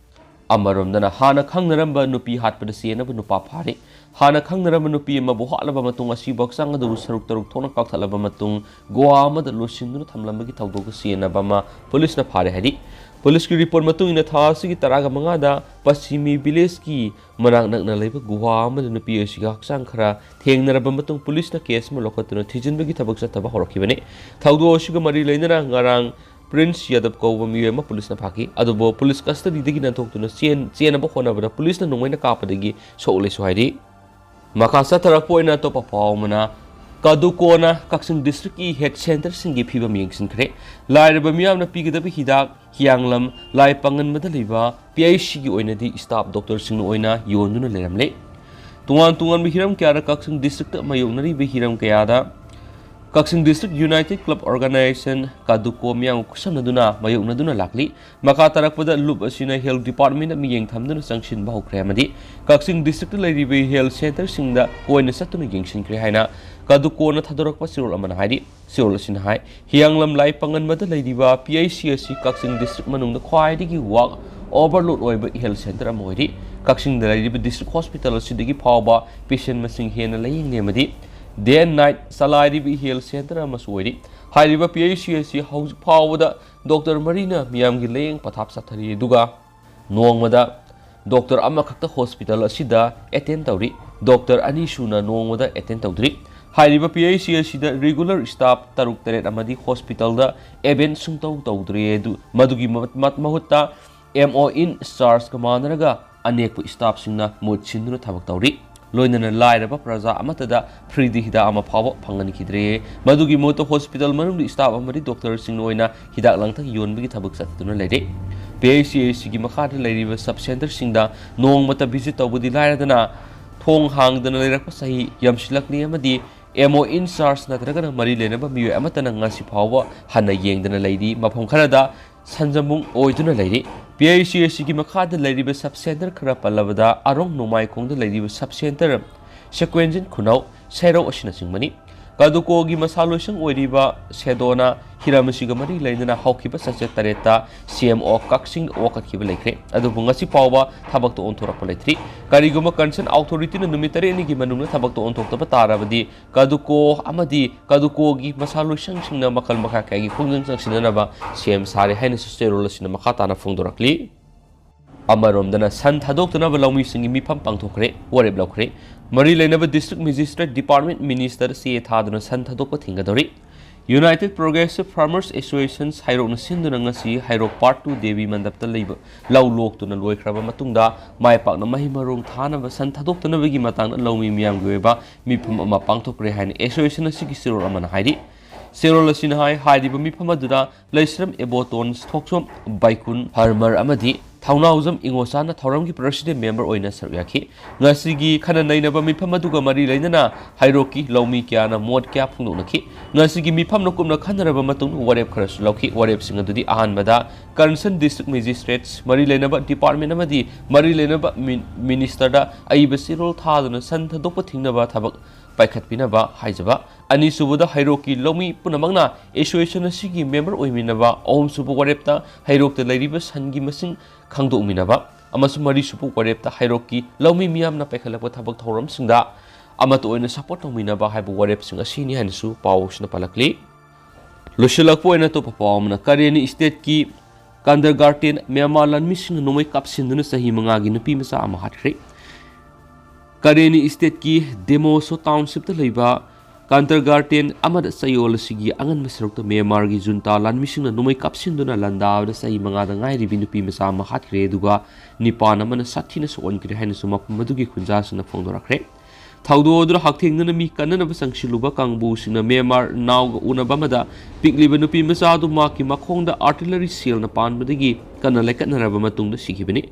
ꯑꯃꯔꯣꯝꯗꯅ ꯍꯥꯟꯅ ꯈꯪꯅꯔꯝꯕ ꯅꯨꯄꯤ ꯍꯥꯠꯄꯗ ꯆꯦꯟꯅꯕ ꯅꯨꯄꯥ ꯐꯥꯔꯦ꯫ ꯍꯥꯟꯅ ꯈꯪꯅꯔꯝꯕ ꯅꯨꯄꯤ ꯑꯃꯕꯨ ꯍꯥꯠꯂꯕ ꯃꯇꯨꯡ ꯑꯁꯤꯕ ꯍꯛꯆꯥꯡ ꯑꯗꯨꯕꯨ ꯁꯔꯨꯛ ꯇꯔꯨꯛ ꯊꯣꯛꯅ ꯀꯛꯊꯠꯂꯕ ꯃꯇꯨꯡ ꯒꯣꯋꯥ ꯑꯃꯗ ꯂꯣꯠꯁꯤꯟꯗꯨꯅ ꯊꯝꯂꯝꯕꯒꯤ ꯊꯧꯗꯣꯛꯇ ꯆꯦꯟꯅꯕ ꯑꯃ ꯄꯨꯂꯤꯁꯅ ꯐꯥꯔꯦ ꯍꯥꯏꯔꯤ꯫ ꯄꯨꯂꯤꯁꯀꯤ ꯔꯤꯄꯣꯔꯠ ꯃꯇꯨꯡ ꯏꯟꯅ, ꯊꯥ ꯑꯁꯤꯒꯤ ꯇꯔꯥꯒ ꯃꯉꯥꯗ ꯄꯁꯤꯃꯤ ꯚꯤꯂꯦꯖꯀꯤ ꯃꯅꯥꯛ ꯅꯛꯅ ꯂꯩꯕ ꯒꯨꯍꯥ ꯑꯃꯗ ꯅꯨꯄꯤ ꯑꯁꯤꯒꯤ ꯍꯛꯆꯥꯡ ꯈꯔ ꯊꯦꯡꯅꯔꯕ ꯃꯇꯨꯡ, ꯄꯨꯂꯤꯁꯅ ꯀꯦꯁ ꯑꯃ ꯂꯧꯈꯠꯇꯨꯅ ꯊꯤꯖꯤꯟꯕꯒꯤ ꯊꯕꯛ ꯆꯠꯊꯕ ꯍꯧꯔꯛꯈꯤꯕꯅꯤ꯫ ꯊꯧꯗꯣꯛ ꯑꯁꯤꯒ ꯃꯔꯤ ꯂꯩꯅꯅ ꯉꯔꯥꯡ ꯄ꯭ꯔꯤꯟꯁ ꯌꯥꯗꯕ ꯀꯧꯕ ꯃꯤꯑꯣꯏ ꯑꯃ ꯄꯨꯂꯤꯁꯅ ꯐꯥꯈꯤ꯫ ꯑꯗꯨꯕꯨ ꯄꯨꯂꯤꯁ ꯀꯁꯇꯗꯤꯗꯒꯤ ꯅꯥꯟꯊꯣꯛꯇꯨꯅ ꯆꯦꯟ-, ꯆꯦꯟꯅꯕ ꯍꯣꯠꯅꯕꯗ ꯄꯨꯂꯤꯁꯅ ꯅꯣꯡꯃꯩꯅ ꯀꯥꯞꯄꯗꯒꯤ ꯁꯣꯛꯂꯦꯁꯨ ꯍꯥꯏꯔꯤ꯫ ꯃꯈꯥ ꯆꯠꯊꯔꯛꯄ ꯑꯣꯏꯅ ꯑꯇꯣꯞꯄ ꯄꯥꯎ ꯑꯃꯅ, ꯀꯗꯨꯀꯣꯅ ꯀꯛꯆꯤꯡ ꯗꯤꯁꯇ꯭ꯔꯤꯛꯀꯤ ꯍꯦꯜꯊ ꯁꯦꯟꯇꯔꯁꯤꯡꯒꯤ ꯐꯤꯕꯝ ꯌꯦꯡꯁꯤꯟꯈ꯭ꯔꯦ꯫ ꯂꯥꯏꯔꯕ ꯃꯤꯌꯥꯝꯅ ꯄꯤꯒꯗꯕ ꯍꯤꯗꯥꯛ, ꯍꯤꯌꯥꯡꯂꯝ ꯂꯥꯏ ꯄꯥꯡꯒꯟꯕꯗ ꯂꯩꯕ ꯄꯤ ꯑꯩꯆ ꯁꯤꯒꯤ ꯑꯣꯏꯅꯗꯤ ꯁ꯭ꯇꯥꯐ ꯗꯣꯛꯇꯔꯁꯤꯡꯅ ꯑꯣꯏꯅ ꯌꯣꯟꯗꯨꯅ ꯂꯩꯔꯝꯂꯦ꯫ ꯇꯣꯉꯥꯟ ꯇꯣꯉꯥꯟꯕ ꯍꯤꯔꯝ ꯀꯌꯥꯗ ꯀꯛꯆꯤꯡ ꯗꯤꯁꯇ꯭ꯔꯤꯛꯇ ꯃꯥꯌꯣꯛꯅꯔꯤꯕ ꯍꯤꯔꯝ ꯀꯌꯥꯗ ꯀꯛꯆꯤꯡ ꯗꯤꯁꯇ꯭ꯔꯤꯛ ꯌꯨꯅꯥꯏꯇꯦꯗ ꯀ꯭ꯂꯕ ꯑꯣꯔꯒꯅꯥꯏꯖꯦꯁꯟ, ꯀꯗꯨꯀꯣ, ꯃꯤꯌꯥꯝꯒ ꯈꯨꯠꯁꯝꯅꯗꯨꯅ ꯃꯥꯌꯣꯛꯅꯗꯨꯅ ꯂꯥꯛꯂꯤ꯫ ꯃꯈꯥ ꯇꯥꯔꯛꯄꯗ ꯂꯨꯞ ꯑꯁꯤꯅ ꯍꯦꯜꯊ ꯗꯤꯄꯥꯔꯠꯃꯦꯟꯗ ꯃꯤꯠꯌꯦꯡ ꯊꯝꯗꯨꯅ ꯆꯪꯁꯤꯟꯕ ꯍꯧꯈ꯭ꯔꯦ ꯑꯃꯗꯤ ꯀꯛꯆꯤꯡ ꯗꯤꯁꯇ꯭ꯔꯤꯛꯇ ꯂꯩꯔꯤꯕ ꯍꯦꯜꯊ ꯁꯦꯟꯇꯔꯁꯤꯡꯗ ꯀꯣꯏꯅ ꯆꯠꯇꯨꯅ ꯌꯦꯡꯁꯤꯟꯈ꯭ꯔꯦ ꯍꯥꯏꯅ ꯀꯗꯨꯀꯣꯅ ꯊꯥꯗꯣꯔꯛꯄ ꯆꯦꯔꯣꯜ ꯑꯃꯅ ꯍꯥꯏꯔꯤ꯫ ꯆꯦꯔꯣꯜ ꯑꯁꯤꯅ ꯍꯥꯏ, ꯍꯤꯌꯥꯡꯂꯝ ꯂꯥꯏ ꯄꯥꯡꯒꯟꯕꯗ ꯂꯩꯔꯤꯕ ꯄꯤ ꯑꯩꯆ ꯁꯤ ꯑꯁꯤ ꯀꯛꯆꯤꯡ ꯗꯤꯁꯇ꯭ꯔꯤꯛ ꯃꯅꯨꯡꯗ ꯈ꯭ꯋꯥꯏꯗꯒꯤ ꯋꯥꯔꯛ ꯑꯣꯚꯔꯂꯣꯗ ꯑꯣꯏꯕ ꯍꯦꯜꯊ ꯁꯦꯟꯇꯔ ꯑꯃ ꯑꯣꯏꯔꯤ꯫ ꯀꯛꯆꯤꯡꯗ ꯂꯩꯔꯤꯕ ꯗꯤꯁꯇ꯭ꯔꯤꯛ ꯍꯣꯁꯄꯤꯇꯥꯜ ꯑꯁꯤꯗꯒꯤ ꯐꯥꯎꯕ ꯄꯦꯁꯦꯟ ꯃꯁꯤꯡ ꯍꯦꯟꯅ ꯂꯥꯌꯦꯡꯂꯤ ꯑꯃꯗꯤ ꯗꯦ ꯑꯦꯟ ꯅꯥꯏꯠ ꯆꯂꯥꯏꯔꯤꯕ ꯍꯦꯜꯊ ꯁꯦꯟꯇꯔ ꯑꯃꯁꯨ ꯑꯣꯏꯔꯤ꯫ ꯍꯥꯏꯔꯤꯕ ꯄꯤ ꯑꯩꯆ ꯁꯤ ꯑꯁꯤ ꯍꯧꯖꯤꯛ ꯐꯥꯎꯕꯗ ꯗꯣꯛꯇꯔ ꯃꯔꯤꯅ ꯃꯤꯌꯥꯝꯒꯤ ꯂꯥꯌꯦꯡ ꯄꯊꯥꯞ ꯆꯠꯊꯔꯤ, ꯑꯗꯨꯒ ꯅꯣꯡꯃꯗ ꯗꯣꯛꯇꯔ ꯑꯃꯈꯛꯇ ꯍꯣꯁꯄꯤꯇꯥꯜ ꯑꯁꯤꯗ ꯑꯦꯇꯦꯟ ꯇꯧꯔꯤ꯫ ꯗꯣꯛꯇꯔ ꯑꯅꯤ ꯁꯨꯅ ꯅꯣꯡꯃꯗ ꯑꯦꯇꯦꯟ ꯇꯧꯗ꯭ꯔꯤ꯫ ꯍꯥꯏꯔꯤꯕ ꯄꯤ ꯑꯩꯆ ꯁꯤ ꯑꯁꯤꯗ ꯔꯤꯒꯨꯂꯔ ꯁ꯭ꯇꯥꯐ ꯇꯔꯨꯛ ꯇꯔꯦꯠ ꯑꯃꯗꯤ ꯍꯣꯁꯄꯤꯇꯥꯜꯗ ꯑꯦꯕꯦꯟ ꯁꯨꯡꯇꯧ ꯇꯧꯗ꯭ꯔꯤ꯫ ꯑꯗꯨ ꯃꯗꯨꯒꯤ ꯃ-, ꯃ-, ꯃꯍꯨꯠꯇ ꯑꯦꯝ ꯑꯣ ꯏꯟ ꯆꯥꯔꯖꯀ ꯃꯥꯟꯅꯔꯒ ꯑꯅꯦꯛꯄ ꯁ꯭ꯇꯥꯐꯁꯤꯡꯅ ꯃꯍꯨꯠ ꯁꯤꯟꯗꯨꯅ ꯊꯕꯛ ꯇꯧꯔꯤ꯫ ꯂꯣꯏꯅꯅ ꯂꯥꯏꯔꯕ ꯄ꯭ꯔꯖꯥ ꯑꯃꯠꯇꯗ ꯐ꯭ꯔꯤꯗ ꯍꯤꯗꯥꯛ ꯑꯃ ꯐꯥꯎꯕ ꯐꯪꯍꯟꯈꯤꯗ꯭ꯔꯦ꯫ ꯃꯗꯨꯒꯤ ꯃꯍꯨꯠꯇ ꯍꯣꯁꯄꯤꯇꯥꯜ ꯃꯅꯨꯡꯗ ꯁ꯭ꯇꯥꯐ ꯑꯃꯗꯤ ꯗꯣꯛꯇꯔꯁꯤꯡꯅ ꯑꯣꯏꯅ ꯍꯤꯗꯥꯛ ꯂꯥꯡꯊꯛ ꯌꯣꯟꯕꯒꯤ ꯊꯕꯛ ꯆꯠꯊꯗꯨꯅ ꯂꯩꯔꯦ꯫ ꯄꯤ ꯑꯩꯆ ꯁꯤ ꯑꯁꯤꯒꯤ ꯃꯈꯥꯗ ꯂꯩꯔꯤꯕ ꯁꯕ ꯁꯦꯟꯇꯔꯁꯤꯡꯗ ꯅꯣꯡꯃꯇ ꯚꯤꯖꯤꯠ ꯇꯧꯕꯗꯤ ꯂꯥꯏꯔꯗꯅ, ꯊꯣꯡ ꯍꯥꯡꯗꯅ ꯂꯩꯔꯛꯄ ꯆꯍꯤ ꯌꯥꯝꯁꯤꯜꯂꯛꯂꯤ ꯑꯃꯗꯤ ꯑꯦꯝ ꯑꯣ ꯏꯟ ꯆꯥꯔꯖ ꯅꯠꯇ꯭ꯔꯒꯅ ꯃꯔꯤ ꯂꯩꯅꯕ ꯃꯤꯑꯣꯏ ꯑꯃꯠꯇꯅ ꯉꯁꯤ ꯐꯥꯎꯕ ꯍꯟꯅ ꯌꯦꯡꯗꯅ ꯂꯩꯔꯤ꯫ ꯃꯐꯝ ꯈꯔꯗ ꯁꯟꯖꯃꯨꯡ ꯑꯣꯏꯗꯨꯅ ꯂꯩꯔꯤ꯫ ꯄꯤ ꯑꯩꯆ ꯁꯤ ꯑꯁꯤꯒꯤ ꯃꯈꯥꯗ ꯂꯩꯔꯤꯕ ꯁꯕ ꯁꯦꯟꯇꯔ ꯈꯔ ꯄꯜꯂꯕꯗ, ꯑꯔꯣꯡ ꯅꯣꯡꯃꯥꯏꯈꯣꯡꯗ ꯂꯩꯔꯤꯕ ꯁꯕ ꯁꯦꯟꯇꯔ ꯁꯦꯀ꯭ꯋꯦꯟꯖꯤꯟ ꯈꯨꯅꯧ, ꯁꯦꯔꯧ ꯑꯁꯤꯅꯆꯤꯡꯕꯅꯤ꯫ ꯀꯗꯨꯀꯣꯒꯤ ꯃꯁꯥ ꯂꯣꯏꯁꯪ ꯑꯣꯏꯔꯤꯕ ꯁꯦꯗꯣꯅ ꯍꯤꯔꯝ ꯑꯁꯤꯒ ꯃꯔꯤ ꯂꯩꯅꯅ ꯍꯧꯈꯤꯕ ꯆꯆꯥ ꯇꯔꯦꯠꯇ ꯁꯤ ꯑꯦꯝ ꯑꯣ ꯀꯛꯆꯤꯡꯗ ꯋꯥꯀꯠꯈꯤꯕ ꯂꯩꯈ꯭ꯔꯦ꯫ ꯑꯗꯨꯕꯨ ꯉꯁꯤ ꯐꯥꯎꯕ ꯊꯕꯛꯇ ꯑꯣꯟꯊꯣꯔꯛꯄ ꯂꯩꯇ꯭ꯔꯤ꯫ ꯀꯔꯤꯒꯨꯝꯕ ꯀꯟꯁꯔꯟ ꯑꯣꯊꯣꯔꯤꯇꯤꯅ ꯅꯨꯃꯤꯠ ꯇꯔꯦꯠꯅꯤꯒꯤ ꯃꯅꯨꯡꯗ ꯊꯕꯛꯇ ꯑꯣꯟꯊꯣꯛꯇꯕ ꯇꯥꯔꯕꯗꯤ ꯀꯗꯨꯀꯣ ꯑꯃꯗꯤ ꯀꯗꯨꯀꯣꯒꯤ ꯃꯁꯥ ꯂꯣꯏꯁꯪꯁꯤꯡꯅ ꯃꯈꯜ ꯃꯈꯥ ꯀꯌꯥꯒꯤ ꯈꯣꯡꯖꯪ ꯆꯪꯁꯤꯟꯅꯅꯕ ꯁꯦꯝ ꯁꯥꯔꯦ ꯍꯥꯏꯅꯁꯨ ꯆꯦꯔꯣꯜ ꯑꯁꯤꯅ ꯃꯈꯥ ꯇꯥꯅ ꯐꯣꯡꯗꯣꯔꯛꯂꯤ꯫ ꯑꯃꯔꯣꯝꯗꯅ ꯁꯟ ꯊꯥꯗꯣꯛꯇꯅꯕ ꯂꯧꯃꯤꯁꯤꯡꯒꯤ ꯃꯤꯐꯝ ꯄꯥꯡꯊꯣꯛꯈ꯭ꯔꯦ, ꯋꯥꯔꯦꯞ ꯂꯧꯈ꯭ꯔꯦ꯫ ꯃꯔꯤ ꯂꯩꯅꯕ ꯗꯤꯁꯇ꯭ꯔꯤꯛ ꯃꯦꯖꯤꯁꯇ꯭ꯔꯦꯠ ꯗꯤꯄꯥꯔꯠꯃꯦꯟꯠ ꯃꯤꯅꯤꯁꯇꯔ ꯆꯦ ꯊꯥꯗꯨꯅ ꯁꯟ ꯊꯥꯗꯣꯛꯄ ꯊꯤꯡꯒꯗꯧꯔꯤ꯫ ꯌꯨꯅꯥꯏꯇꯦꯗ ꯄ꯭ꯔꯣꯒ꯭ꯔꯦꯁꯤꯚ ꯐꯥꯔꯃꯔꯁ ꯑꯦꯁꯣꯁꯤꯌꯦꯁꯟ ꯍꯩꯔꯣꯛꯅ ꯁꯤꯟꯗꯨꯅ ꯉꯁꯤ ꯍꯩꯔꯣꯛ ꯄꯥꯔꯠ ꯇꯨ ꯗꯦꯕꯤ ꯃꯟꯗꯞꯇ ꯂꯩꯕ ꯂꯧ ꯂꯣꯛꯇꯨꯅ ꯂꯣꯏꯈ꯭ꯔꯕ ꯃꯇꯨꯡꯗ ꯃꯥꯏ ꯄꯥꯛꯅ ꯃꯍꯩ ꯃꯔꯣꯡ ꯊꯥꯅꯕ ꯁꯟ ꯊꯥꯗꯣꯛꯇꯅꯕꯒꯤ ꯃꯇꯥꯡꯗ ꯂꯧꯃꯤ ꯃꯤꯌꯥꯝꯒꯤ ꯑꯣꯏꯕ ꯃꯤꯐꯝ ꯑꯃ ꯄꯥꯡꯊꯣꯛꯈ꯭ꯔꯦ ꯍꯥꯏꯅ ꯑꯦꯁꯣꯁꯤꯌꯦꯁꯟ ꯑꯁꯤꯒꯤ ꯆꯦꯔꯣꯜ ꯑꯃꯅ ꯍꯥꯏꯔꯤ꯫ ꯆꯦꯔꯣꯜ ꯑꯁꯤꯅ ꯍꯥꯏ, ꯍꯥꯏꯔꯤꯕ ꯃꯤꯐꯝ ꯑꯗꯨꯗ ꯂꯩꯁ꯭ꯔꯝ ꯏꯕꯣꯇꯣꯟ, ꯊꯣꯛꯆꯣꯝ ꯕꯥꯏꯀꯨꯟ, ꯐꯥꯔꯃꯔ ꯑꯃꯗꯤ ꯊꯧꯅꯥꯎꯖꯝ ꯏꯉꯣꯆꯥꯅ ꯊꯧꯔꯝꯒꯤ ꯄ꯭ꯔꯁꯤꯗꯦꯟꯠ ꯃꯦꯝꯕꯔ ꯑꯣꯏꯅ ꯁꯔꯨꯛ ꯌꯥꯈꯤ꯫ ꯉꯁꯤꯒꯤ ꯈꯟꯅ ꯅꯩꯅꯕ ꯃꯤꯐꯝ ꯑꯗꯨꯒ ꯃꯔꯤ ꯂꯩꯅꯅ ꯍꯩꯔꯣꯛꯀꯤ ꯂꯧꯃꯤ ꯀꯌꯥꯅ ꯃꯣꯠ ꯀꯌꯥ ꯐꯣꯡꯗꯣꯛꯅꯈꯤ꯫ ꯉꯁꯤꯒꯤ ꯃꯤꯐꯝꯅ ꯀꯨꯞꯅ ꯈꯟꯅꯔꯕ ꯃꯇꯨꯡ ꯋꯥꯔꯦꯞ ꯈꯔꯁꯨ ꯂꯧꯈꯤ꯫ ꯋꯥꯔꯦꯞꯁꯤꯡ ꯑꯗꯨꯗꯤ ꯑꯍꯥꯟꯕꯗ ꯀꯟꯁꯔꯟ ꯗꯤꯁꯇ꯭ꯔꯤꯛ ꯃꯦꯖꯤꯁꯇ꯭ꯔꯦꯠꯁ, ꯃꯔꯤ ꯂꯩꯅꯕ ꯗꯤꯄꯥꯔꯠꯃꯦꯟꯠ ꯑꯃꯗꯤ ꯃꯔꯤ ꯂꯩꯅꯕ ꯃꯤ-, ꯃꯤꯅꯤꯁꯇꯔꯗ ꯑꯏꯕ ꯆꯦꯔꯣꯜ ꯊꯥꯗꯨꯅ ꯁꯟ ꯊꯥꯗꯣꯛꯄ ꯊꯤꯡꯅꯕ ꯊꯕꯛ ꯄꯥꯏꯈꯠꯄꯤꯅꯕ ꯍꯥꯏꯖꯕ꯫ ꯑꯅꯤꯁꯨꯕꯗ ꯍꯩꯔꯣꯛꯀꯤ ꯂꯧꯃꯤ ꯄꯨꯝꯅꯃꯛꯅ ꯑꯦꯁꯣꯁꯤꯌꯦꯁꯟ ꯑꯁꯤꯒꯤ ꯃꯦꯝꯕꯔ ꯑꯣꯏꯃꯤꯟꯅꯕ꯫ ꯑꯍꯨꯝꯁꯨꯕ ꯋꯥꯔꯦꯞꯇ ꯍꯩꯔꯣꯛꯇ ꯂꯩꯔꯤꯕ ꯁꯟꯒꯤ ꯃꯁꯤꯡ ꯈꯪꯗꯣꯛꯃꯤꯟꯅꯕ꯫ ꯑꯃꯁꯨꯡ ꯃꯔꯤꯁꯨꯕ ꯋꯥꯔꯦꯞꯇ ꯍꯩꯔꯣꯛꯀꯤ ꯂꯧꯃꯤ ꯃꯤꯌꯥꯝꯅ ꯄꯥꯏꯈꯠꯂꯛꯄ ꯊꯕꯛ ꯊꯧꯔꯝꯁꯤꯡꯗ ꯑꯃꯠꯇ ꯑꯣꯏꯅ ꯁꯄꯣꯔꯠ ꯇꯧꯃꯤꯟꯅꯕ ꯍꯥꯏꯕ ꯋꯥꯔꯦꯞꯁꯤꯡ ꯑꯁꯤꯅꯤ ꯍꯥꯏꯅꯁꯨ ꯄꯥꯎꯁꯤꯅ ꯄꯜꯂꯛꯂꯤ꯫ ꯂꯣꯏꯁꯤꯜꯂꯛꯄ ꯑꯣꯏꯅ ꯑꯇꯣꯞꯄ ꯄꯥꯎ ꯑꯃꯅ, ꯀꯔꯦꯅꯤ ꯁ꯭ꯇꯦꯠꯀꯤ ꯀꯟꯗꯔꯒꯥꯔꯇꯦꯟ ꯃ꯭ꯌꯥꯟꯃꯥꯔ ꯂꯥꯟꯃꯤꯁꯤꯡꯅ ꯅꯣꯡꯃꯩ ꯀꯥꯞꯁꯤꯟꯗꯨꯅ ꯆꯍꯤ ꯃꯉꯥꯒꯤ ꯅꯨꯄꯤ ꯃꯆꯥ ꯑꯃ ꯍꯥꯠꯈ꯭ꯔꯦ꯫ ꯀꯔꯦꯅꯤ ꯁ꯭ꯇꯦꯠꯀꯤ ꯗꯦꯃꯣꯁꯣ ꯇꯥꯎꯟꯁꯤꯞꯇ ꯂꯩꯕ ꯀꯟꯗꯔꯒꯥꯔꯇꯦꯟ ꯑꯃꯗ ꯆꯌꯣꯜ ꯑꯁꯤꯒꯤ ꯑꯉꯟꯕ ꯁꯔꯨꯛꯇ ꯃ꯭ꯌꯥꯟꯃꯥꯔꯒꯤ ꯖꯨꯟꯇꯥ ꯂꯥꯟꯃꯤꯁꯤꯡꯅ ꯅꯣꯡꯃꯩ ꯀꯥꯞꯁꯤꯟꯗꯨꯅ ꯂꯥꯟꯗꯥꯕꯗ ꯆꯍꯤ ꯃꯉꯥꯗ ꯉꯥꯏꯔꯤꯕꯤ ꯅꯨꯄꯤ ꯃꯆꯥ ꯑꯃ ꯍꯥꯠꯈ꯭ꯔꯦ, ꯑꯗꯨꯒ ꯅꯤꯄꯥꯟ ꯑꯃꯅ ꯁꯥꯊꯤꯅ ꯁꯣꯛꯍꯟꯈ꯭ꯔꯦ ꯍꯥꯏꯅꯁꯨ ꯃꯐꯝ ꯑꯗꯨꯒꯤ ꯈꯨꯟꯖꯥꯁꯤꯡꯅ ꯐꯣꯡꯗꯣꯔꯛꯈ꯭ꯔꯦ꯫ ꯊꯧꯗꯣꯛ ꯑꯗꯨꯗ ꯍꯛꯊꯦꯡꯅꯅ ꯃꯤ ꯀꯟꯅꯅꯕ ꯆꯪꯁꯤꯜꯂꯨꯕ ꯀꯥꯡꯕꯨꯁꯤꯡꯅ ꯃ꯭ꯌꯥꯟꯃꯥꯔ ꯅꯥꯎꯒ ꯎꯅꯕ ꯑꯃꯗ ꯄꯤꯛꯂꯤꯕ ꯅꯨꯄꯤ ꯃꯆꯥ ꯑꯗꯨ ꯃꯍꯥꯛꯀꯤ ꯃꯈꯣꯡꯗ ꯑꯥꯔꯇꯤꯂꯔꯤ ꯁꯦꯜꯅ ꯄꯥꯟꯕꯗꯒꯤ ꯀꯟꯅ ꯂꯩꯀꯠꯅꯔꯕ ꯃꯇꯨꯡꯗ ꯁꯤꯈꯤꯕꯅꯤ꯫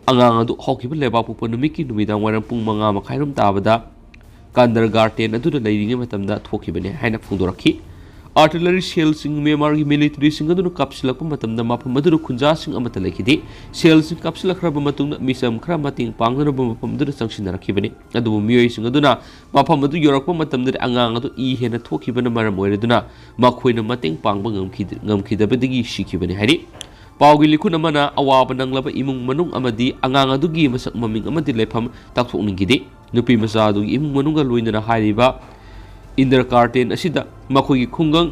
ꯑꯉꯥꯡ ꯑꯗꯨ ꯍꯧꯈꯤꯕ ꯂꯩꯕꯥꯛꯄꯣꯛꯄ ꯅꯨꯃꯤꯠꯀꯤ ꯅꯨꯃꯤꯗꯥꯡ ꯋꯥꯏꯔꯝ ꯄꯨꯡ ꯃꯉꯥ ꯃꯈꯥꯏꯔꯣꯝ ꯇꯥꯕꯗ ꯀꯟꯗꯔꯒꯥꯔꯇꯦꯟ ꯑꯗꯨꯗ ꯂꯩꯔꯤꯉꯩ ꯃꯇꯝꯗ ꯊꯣꯛꯈꯤꯕꯅꯤ ꯍꯥꯏꯅ ꯐꯣꯡꯗꯣꯔꯛꯈꯤ꯫ Artillery shellꯁꯤꯡ ꯃ꯭ꯌꯥꯟꯃꯥꯔꯒꯤ militaryꯁꯤꯡ ꯑꯗꯨꯅ ꯀꯥꯞꯁꯤꯜꯂꯛꯄ ꯃꯇꯝꯗ ꯃꯐꯝ ꯑꯗꯨꯗ ꯈꯨꯟꯖꯥꯁꯤꯡ ꯑꯃꯠꯇ ꯂꯩꯈꯤꯗꯦ꯫ Shellꯁꯤꯡ ꯀꯥꯞꯁꯤꯜꯂꯛꯈ꯭ꯔꯕ ꯃꯇꯨꯡꯗ ꯃꯤꯆꯝ ꯈꯔ ꯃꯇꯦꯡ ꯄꯥꯡꯅꯅꯕ ꯃꯐꯝ ꯑꯗꯨꯗ ꯆꯪꯁꯤꯟꯅꯔꯛꯈꯤꯕꯅꯤ꯫ ꯑꯗꯨꯕꯨ ꯃꯤꯑꯣꯏꯁꯤꯡ ꯑꯗꯨꯅ ꯃꯐꯝ ꯑꯗꯨ ꯌꯧꯔꯛꯄ ꯃꯇꯝꯗꯗꯤ ꯑꯉꯥꯡ ꯑꯗꯨ ꯏ ꯍꯦꯟꯅ ꯊꯣꯛꯈꯤꯕꯅ ꯃꯔꯝ ꯑꯣꯏꯔꯗꯨꯅ ꯃꯈꯣꯏꯅ ꯃꯇꯦꯡ ꯄꯥꯡꯕ ꯉꯝꯈꯤꯗ-, ꯉꯝꯈꯤꯗꯕꯗꯒꯤ ꯁꯤꯈꯤꯕꯅꯤ ꯍꯥꯏꯔꯤ꯫ ꯄꯥꯎꯒꯤ ꯂꯤꯈꯨꯟ ꯑꯃꯅ ꯑꯋꯥꯕ ꯅꯪꯂꯕ ꯏꯃꯨꯡ ꯃꯅꯨꯡ ꯑꯃꯗꯤ ꯑꯉꯥꯡ ꯑꯗꯨꯒꯤ ꯃꯁꯛ ꯃꯃꯤꯡ ꯑꯃꯗꯤ ꯂꯩꯐꯝ ꯇꯥꯛꯊꯣꯛꯅꯤꯡꯈꯤꯗꯦ꯫ ꯅꯨꯄꯤ ꯃꯆꯥ ꯑꯗꯨꯒꯤ ꯏꯃꯨꯡ ꯃꯅꯨꯡꯒ ꯂꯣꯏꯅꯅ ꯍꯥꯏꯔꯤꯕ ꯏꯟꯗꯔ ꯀꯥꯔꯇꯦꯟ ꯑꯁꯤꯗ ꯃꯈꯣꯏꯒꯤ ꯈꯨꯡꯒꯪ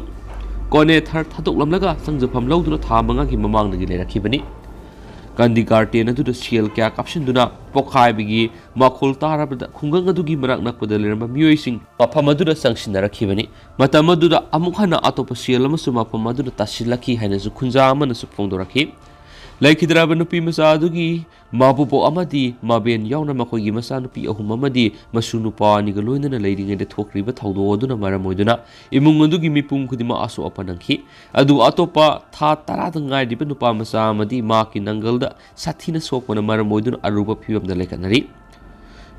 ꯀꯣꯅꯦꯊꯔ ꯊꯥꯗꯣꯛꯂꯝꯂꯒ ꯆꯪꯖꯐꯝ ꯂꯧꯗꯨꯅ ꯊꯥ ꯃꯉꯥꯒꯤ ꯃꯃꯥꯡꯗꯒꯤ ꯂꯩꯔꯛꯈꯤꯕꯅꯤ꯫ ꯀꯟꯗꯤ ꯒꯥꯔꯇꯦꯟ ꯑꯗꯨꯗ shell ꯀꯌꯥ ꯀꯥꯞꯁꯤꯟꯗꯨꯅ ꯄꯣꯛꯈꯥꯏꯕꯒꯤ ꯃꯈꯣꯜ ꯇꯥꯔꯕꯗ ꯈꯨꯡꯒꯪ ꯑꯗꯨꯒꯤ ꯃꯅꯥꯛ ꯅꯛꯄꯗ ꯂꯩꯔꯝꯕ ꯃꯤꯑꯣꯏꯁꯤꯡ ꯃꯐꯝ ꯑꯗꯨꯗ ꯆꯪꯁꯤꯟꯅꯔꯛꯈꯤꯕꯅꯤ꯫ ꯃꯇꯝ ꯑꯗꯨꯗ ꯑꯃꯨꯛ ꯍꯟꯅ ꯑꯇꯣꯞꯄ shell ꯑꯃꯁꯨ ꯃꯐꯝ ꯑꯗꯨꯗ ꯇꯥꯁꯤꯜꯂꯛꯈꯤ ꯍꯥꯏꯅꯁꯨ ꯈꯨꯟꯖꯥ ꯑꯃꯅꯁꯨ ꯐꯣꯡꯗꯣꯔꯛꯈꯤ꯫ ꯂꯩꯈꯤꯗ꯭ꯔꯕ ꯅꯨꯄꯤ ꯃꯆꯥ ꯑꯗꯨꯒꯤ ꯃꯕꯨꯕꯣꯛ ꯑꯃꯗꯤ ꯃꯕꯦꯟ ꯌꯥꯎꯅ ꯃꯈꯣꯏꯒꯤ ꯃꯆꯥꯅꯨꯄꯤ ꯑꯍꯨꯝ ꯑꯃꯗꯤ ꯃꯁꯨ ꯅꯨꯄꯥ ꯑꯅꯤꯒ ꯂꯣꯏꯅꯅ ꯂꯩꯔꯤꯉꯩꯗ ꯊꯣꯛꯈ꯭ꯔꯤꯕ ꯊꯧꯗꯣꯛ ꯑꯗꯨꯅ ꯃꯔꯝ ꯑꯣꯏꯗꯨꯅ ꯏꯃꯨꯡ ꯑꯗꯨꯒꯤ ꯃꯤꯄꯨꯝ ꯈꯨꯗꯤꯡꯃꯛ ꯑꯁꯣꯛ ꯑꯄꯟ ꯅꯪꯈꯤ꯫ ꯑꯗꯨ ꯑꯇꯣꯞꯄ ꯊꯥ ꯇꯔꯥꯗ ꯉꯥꯏꯔꯤꯕ ꯅꯨꯄꯥ ꯃꯆꯥ ꯑꯃꯗꯤ ꯃꯍꯥꯛꯀꯤ ꯅꯪꯒꯜꯗ ꯁꯥꯊꯤꯅ ꯁꯣꯛꯄꯅ ꯃꯔꯝ ꯑꯣꯏꯗꯨꯅ ꯑꯔꯨꯕ ꯐꯤꯕꯝꯗ ꯂꯩꯈꯠꯅꯔꯤ꯫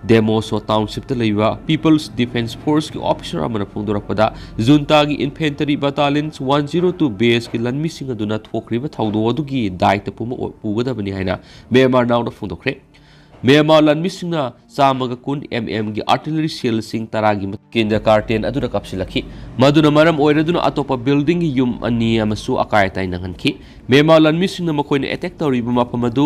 ꯗꯦꯃꯣꯁꯣ ꯇꯥꯎꯟꯁꯤꯞꯇ ꯂꯩꯕ People's Defence Forceꯀꯤ officer ꯑꯃꯅ ꯐꯣꯡꯗꯣꯔꯛꯄꯗ, ꯖꯨꯟꯇꯥꯒꯤ Infantry Battalion one zero two baseꯀꯤ ꯂꯥꯟꯃꯤꯁꯤꯡ ꯑꯗꯨꯅ ꯊꯣꯛꯈ꯭ꯔꯤꯕ ꯊꯧꯗꯣꯛ ꯑꯗꯨꯒꯤ ꯗꯥꯏꯇ ꯄꯨꯝꯕ ꯑꯣꯏ-, ꯄꯨꯒꯗꯕꯅꯤ ꯍꯥꯏꯅ ꯃ꯭ꯌꯥꯟꯃꯥꯔ Nowꯗ ꯐꯣꯡꯗꯣꯛꯈ꯭ꯔꯦ꯫ ꯃ꯭ꯌꯥꯟꯃꯥꯔ ꯂꯥꯟꯃꯤꯁꯤꯡꯅ ꯆꯥꯝꯃꯒ ꯀꯨꯟ MM ꯒꯤ artillery shellꯁꯤꯡ ꯇꯔꯥꯒꯤ ꯃꯇꯨꯡ ꯀꯦꯟꯗ꯭ꯔ ꯀꯥꯔꯇꯦꯟ ꯑꯗꯨꯗ ꯀꯥꯞꯁꯤꯜꯂꯛꯈꯤ꯫ ꯃꯗꯨꯅ ꯃꯔꯝ ꯑꯣꯏꯔꯗꯨꯅ ꯑꯇꯣꯞꯄ buildingꯒꯤ ꯌꯨꯝ ꯑꯅꯤ ꯑꯃꯁꯨ ꯑꯀꯥꯏ ꯑꯇꯥꯏ ꯅꯪꯍꯟꯈꯤ꯫ ꯃ꯭ꯌꯥꯟꯃꯥꯔ ꯂꯥꯟꯃꯤꯁꯤꯡꯅ ꯃꯈꯣꯏꯅ attack ꯇꯧꯔꯤꯕ ꯃꯐꯝ ꯑꯗꯨ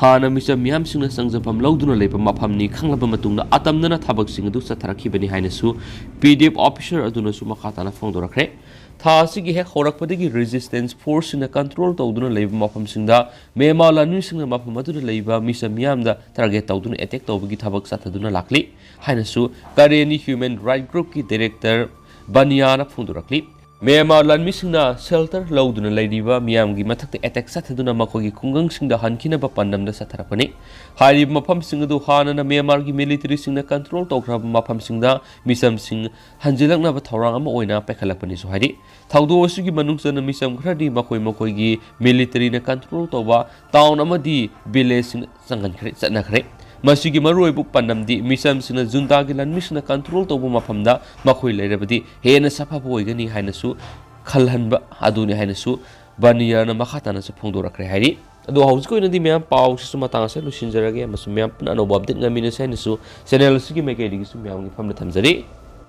ꯍꯥꯟꯅ ꯃꯤꯆꯝ ꯃꯤꯌꯥꯝꯁꯤꯡꯅ ꯆꯪꯖꯐꯝ ꯂꯧꯗꯨꯅ ꯂꯩꯕ ꯃꯐꯝꯅꯤ ꯈꯪꯂꯕ ꯃꯇꯨꯡꯗ ꯑꯇꯝꯅꯅ ꯊꯕꯛꯁꯤꯡ ꯑꯗꯨ ꯆꯠꯊꯔꯛꯈꯤꯕꯅꯤ ꯍꯥꯏꯅꯁꯨ PDF officer ꯑꯗꯨꯅꯁꯨ ꯃꯈꯥ ꯇꯥꯅ ꯐꯣꯡꯗꯣꯔꯛꯈ꯭ꯔꯦ꯫ ꯊꯥ ꯑꯁꯤꯒꯤ ꯍꯦꯛ ꯍꯧꯔꯛꯄꯗꯒꯤ resistance forceꯁꯤꯡꯅ control ꯇꯧꯗꯨꯅ ꯂꯩꯕ ꯃꯐꯝꯁꯤꯡꯗ ꯃ꯭ꯌꯥꯟꯃꯥꯔ ꯂꯥꯟꯃꯤꯁꯤꯡꯅ ꯃꯐꯝ ꯑꯗꯨꯗ ꯂꯩꯕ ꯃꯤꯆꯝ ꯃꯤꯌꯥꯝꯗ target ꯇꯧꯗꯨꯅ attack ꯇꯧꯕꯒꯤ ꯊꯕꯛ ꯆꯠꯊꯗꯨꯅ ꯂꯥꯛꯂꯤ ꯍꯥꯏꯅꯁꯨ ꯀꯔꯦꯟꯒꯤ human right groupꯀꯤ director ꯕꯅꯤꯌꯥꯅ ꯐꯣꯡꯗꯣꯔꯛꯂꯤ꯫ ꯃ꯭ꯌꯥꯟꯃꯥꯔ ꯂꯥꯟꯃꯤꯁꯤꯡꯅ shelter ꯂꯧꯗꯨꯅ ꯂꯩꯔꯤꯕ ꯃꯤꯌꯥꯝꯒꯤ ꯃꯊꯛꯇ attack ꯆꯠꯊꯗꯨꯅ ꯃꯈꯣꯏꯒꯤ ꯈꯨꯡꯒꯪꯁꯤꯡꯗ ꯍꯟꯈꯤꯅꯕ ꯄꯥꯟꯗꯝꯗ ꯆꯠꯊꯔꯛꯄꯅꯤ꯫ ꯍꯥꯏꯔꯤꯕ ꯃꯐꯝꯁꯤꯡ ꯑꯗꯨ ꯍꯥꯟꯅꯅ ꯃ꯭ꯌꯥꯟꯃꯥꯔꯒꯤ militaryꯁꯤꯡꯅ control ꯇꯧꯈ꯭ꯔꯕ ꯃꯐꯝꯁꯤꯡꯗ ꯃꯤꯆꯝꯁꯤꯡ ꯍꯟꯖꯤꯜꯂꯛꯅꯕ ꯊꯧꯔꯥꯡ ꯑꯃ ꯑꯣꯏꯅ ꯄꯥꯏꯈꯠꯂꯛꯄꯅꯤꯁꯨ ꯍꯥꯏꯔꯤ꯫ ꯊꯧꯗꯣꯛ ꯑꯁꯤꯒꯤ ꯃꯅꯨꯡ ꯆꯟꯅ ꯃꯤꯆꯝ ꯈꯔꯗꯤ ꯃꯈꯣꯏ ꯃꯈꯣꯏꯒꯤ militaryꯅ control ꯇꯧꯕ town ꯑꯃꯗꯤ villageꯁꯤꯡꯗ ꯆꯪꯍꯟꯈ꯭ꯔꯦ, ꯆꯠꯅꯈ꯭ꯔꯦ꯫ ꯃꯁꯤꯒꯤ ꯃꯔꯨꯑꯣꯏꯕ ꯄꯥꯟꯗꯝꯗꯤ ꯃꯤꯆꯝꯁꯤꯡꯅ ꯖꯨꯟꯇꯥꯒꯤ ꯂꯥꯟꯃꯤꯁꯤꯡꯅ ꯀꯟꯇ꯭ꯔꯣꯜ ꯇꯧꯕ ꯃꯐꯝꯗ ꯃꯈꯣꯏ ꯂꯩꯔꯕꯗꯤ ꯍꯦꯟꯅ ꯁꯥꯐꯕ ꯑꯣꯏꯒꯅꯤ ꯍꯥꯏꯅꯁꯨ ꯈꯜꯍꯟꯕ ꯑꯗꯨꯅꯤ ꯍꯥꯏꯅꯁꯨ ꯕꯥꯔꯅꯤꯌꯔꯅ ꯃꯈꯥ ꯇꯥꯅꯁꯨ ꯐꯣꯡꯗꯣꯔꯛꯈ꯭ꯔꯦ ꯍꯥꯏꯔꯤ꯫ ꯑꯗꯣ ꯍꯧꯖꯤꯛꯀꯤ ꯑꯣꯏꯅꯗꯤ ꯃꯌꯥꯝ ꯄꯥꯎꯁꯤꯁꯨ ꯃꯇꯥꯡ ꯑꯁꯤꯗ ꯂꯣꯏꯁꯤꯟꯖꯔꯒꯦ ꯑꯃꯁꯨꯡ ꯃꯌꯥꯝ ꯄꯨꯟꯅ ꯑꯅꯧꯕ ꯑꯞꯗꯦꯠ ꯉꯥꯏꯃꯤꯟꯅꯁꯤ ꯍꯥꯏꯅꯁꯨ ꯆꯦꯅꯦꯜ ꯑꯁꯤꯒꯤ ꯃꯥꯏꯀꯩꯗꯒꯤꯁꯨ ꯃꯌꯥꯝꯒꯤ ꯐꯝꯗ ꯊꯝꯖꯔꯤ꯫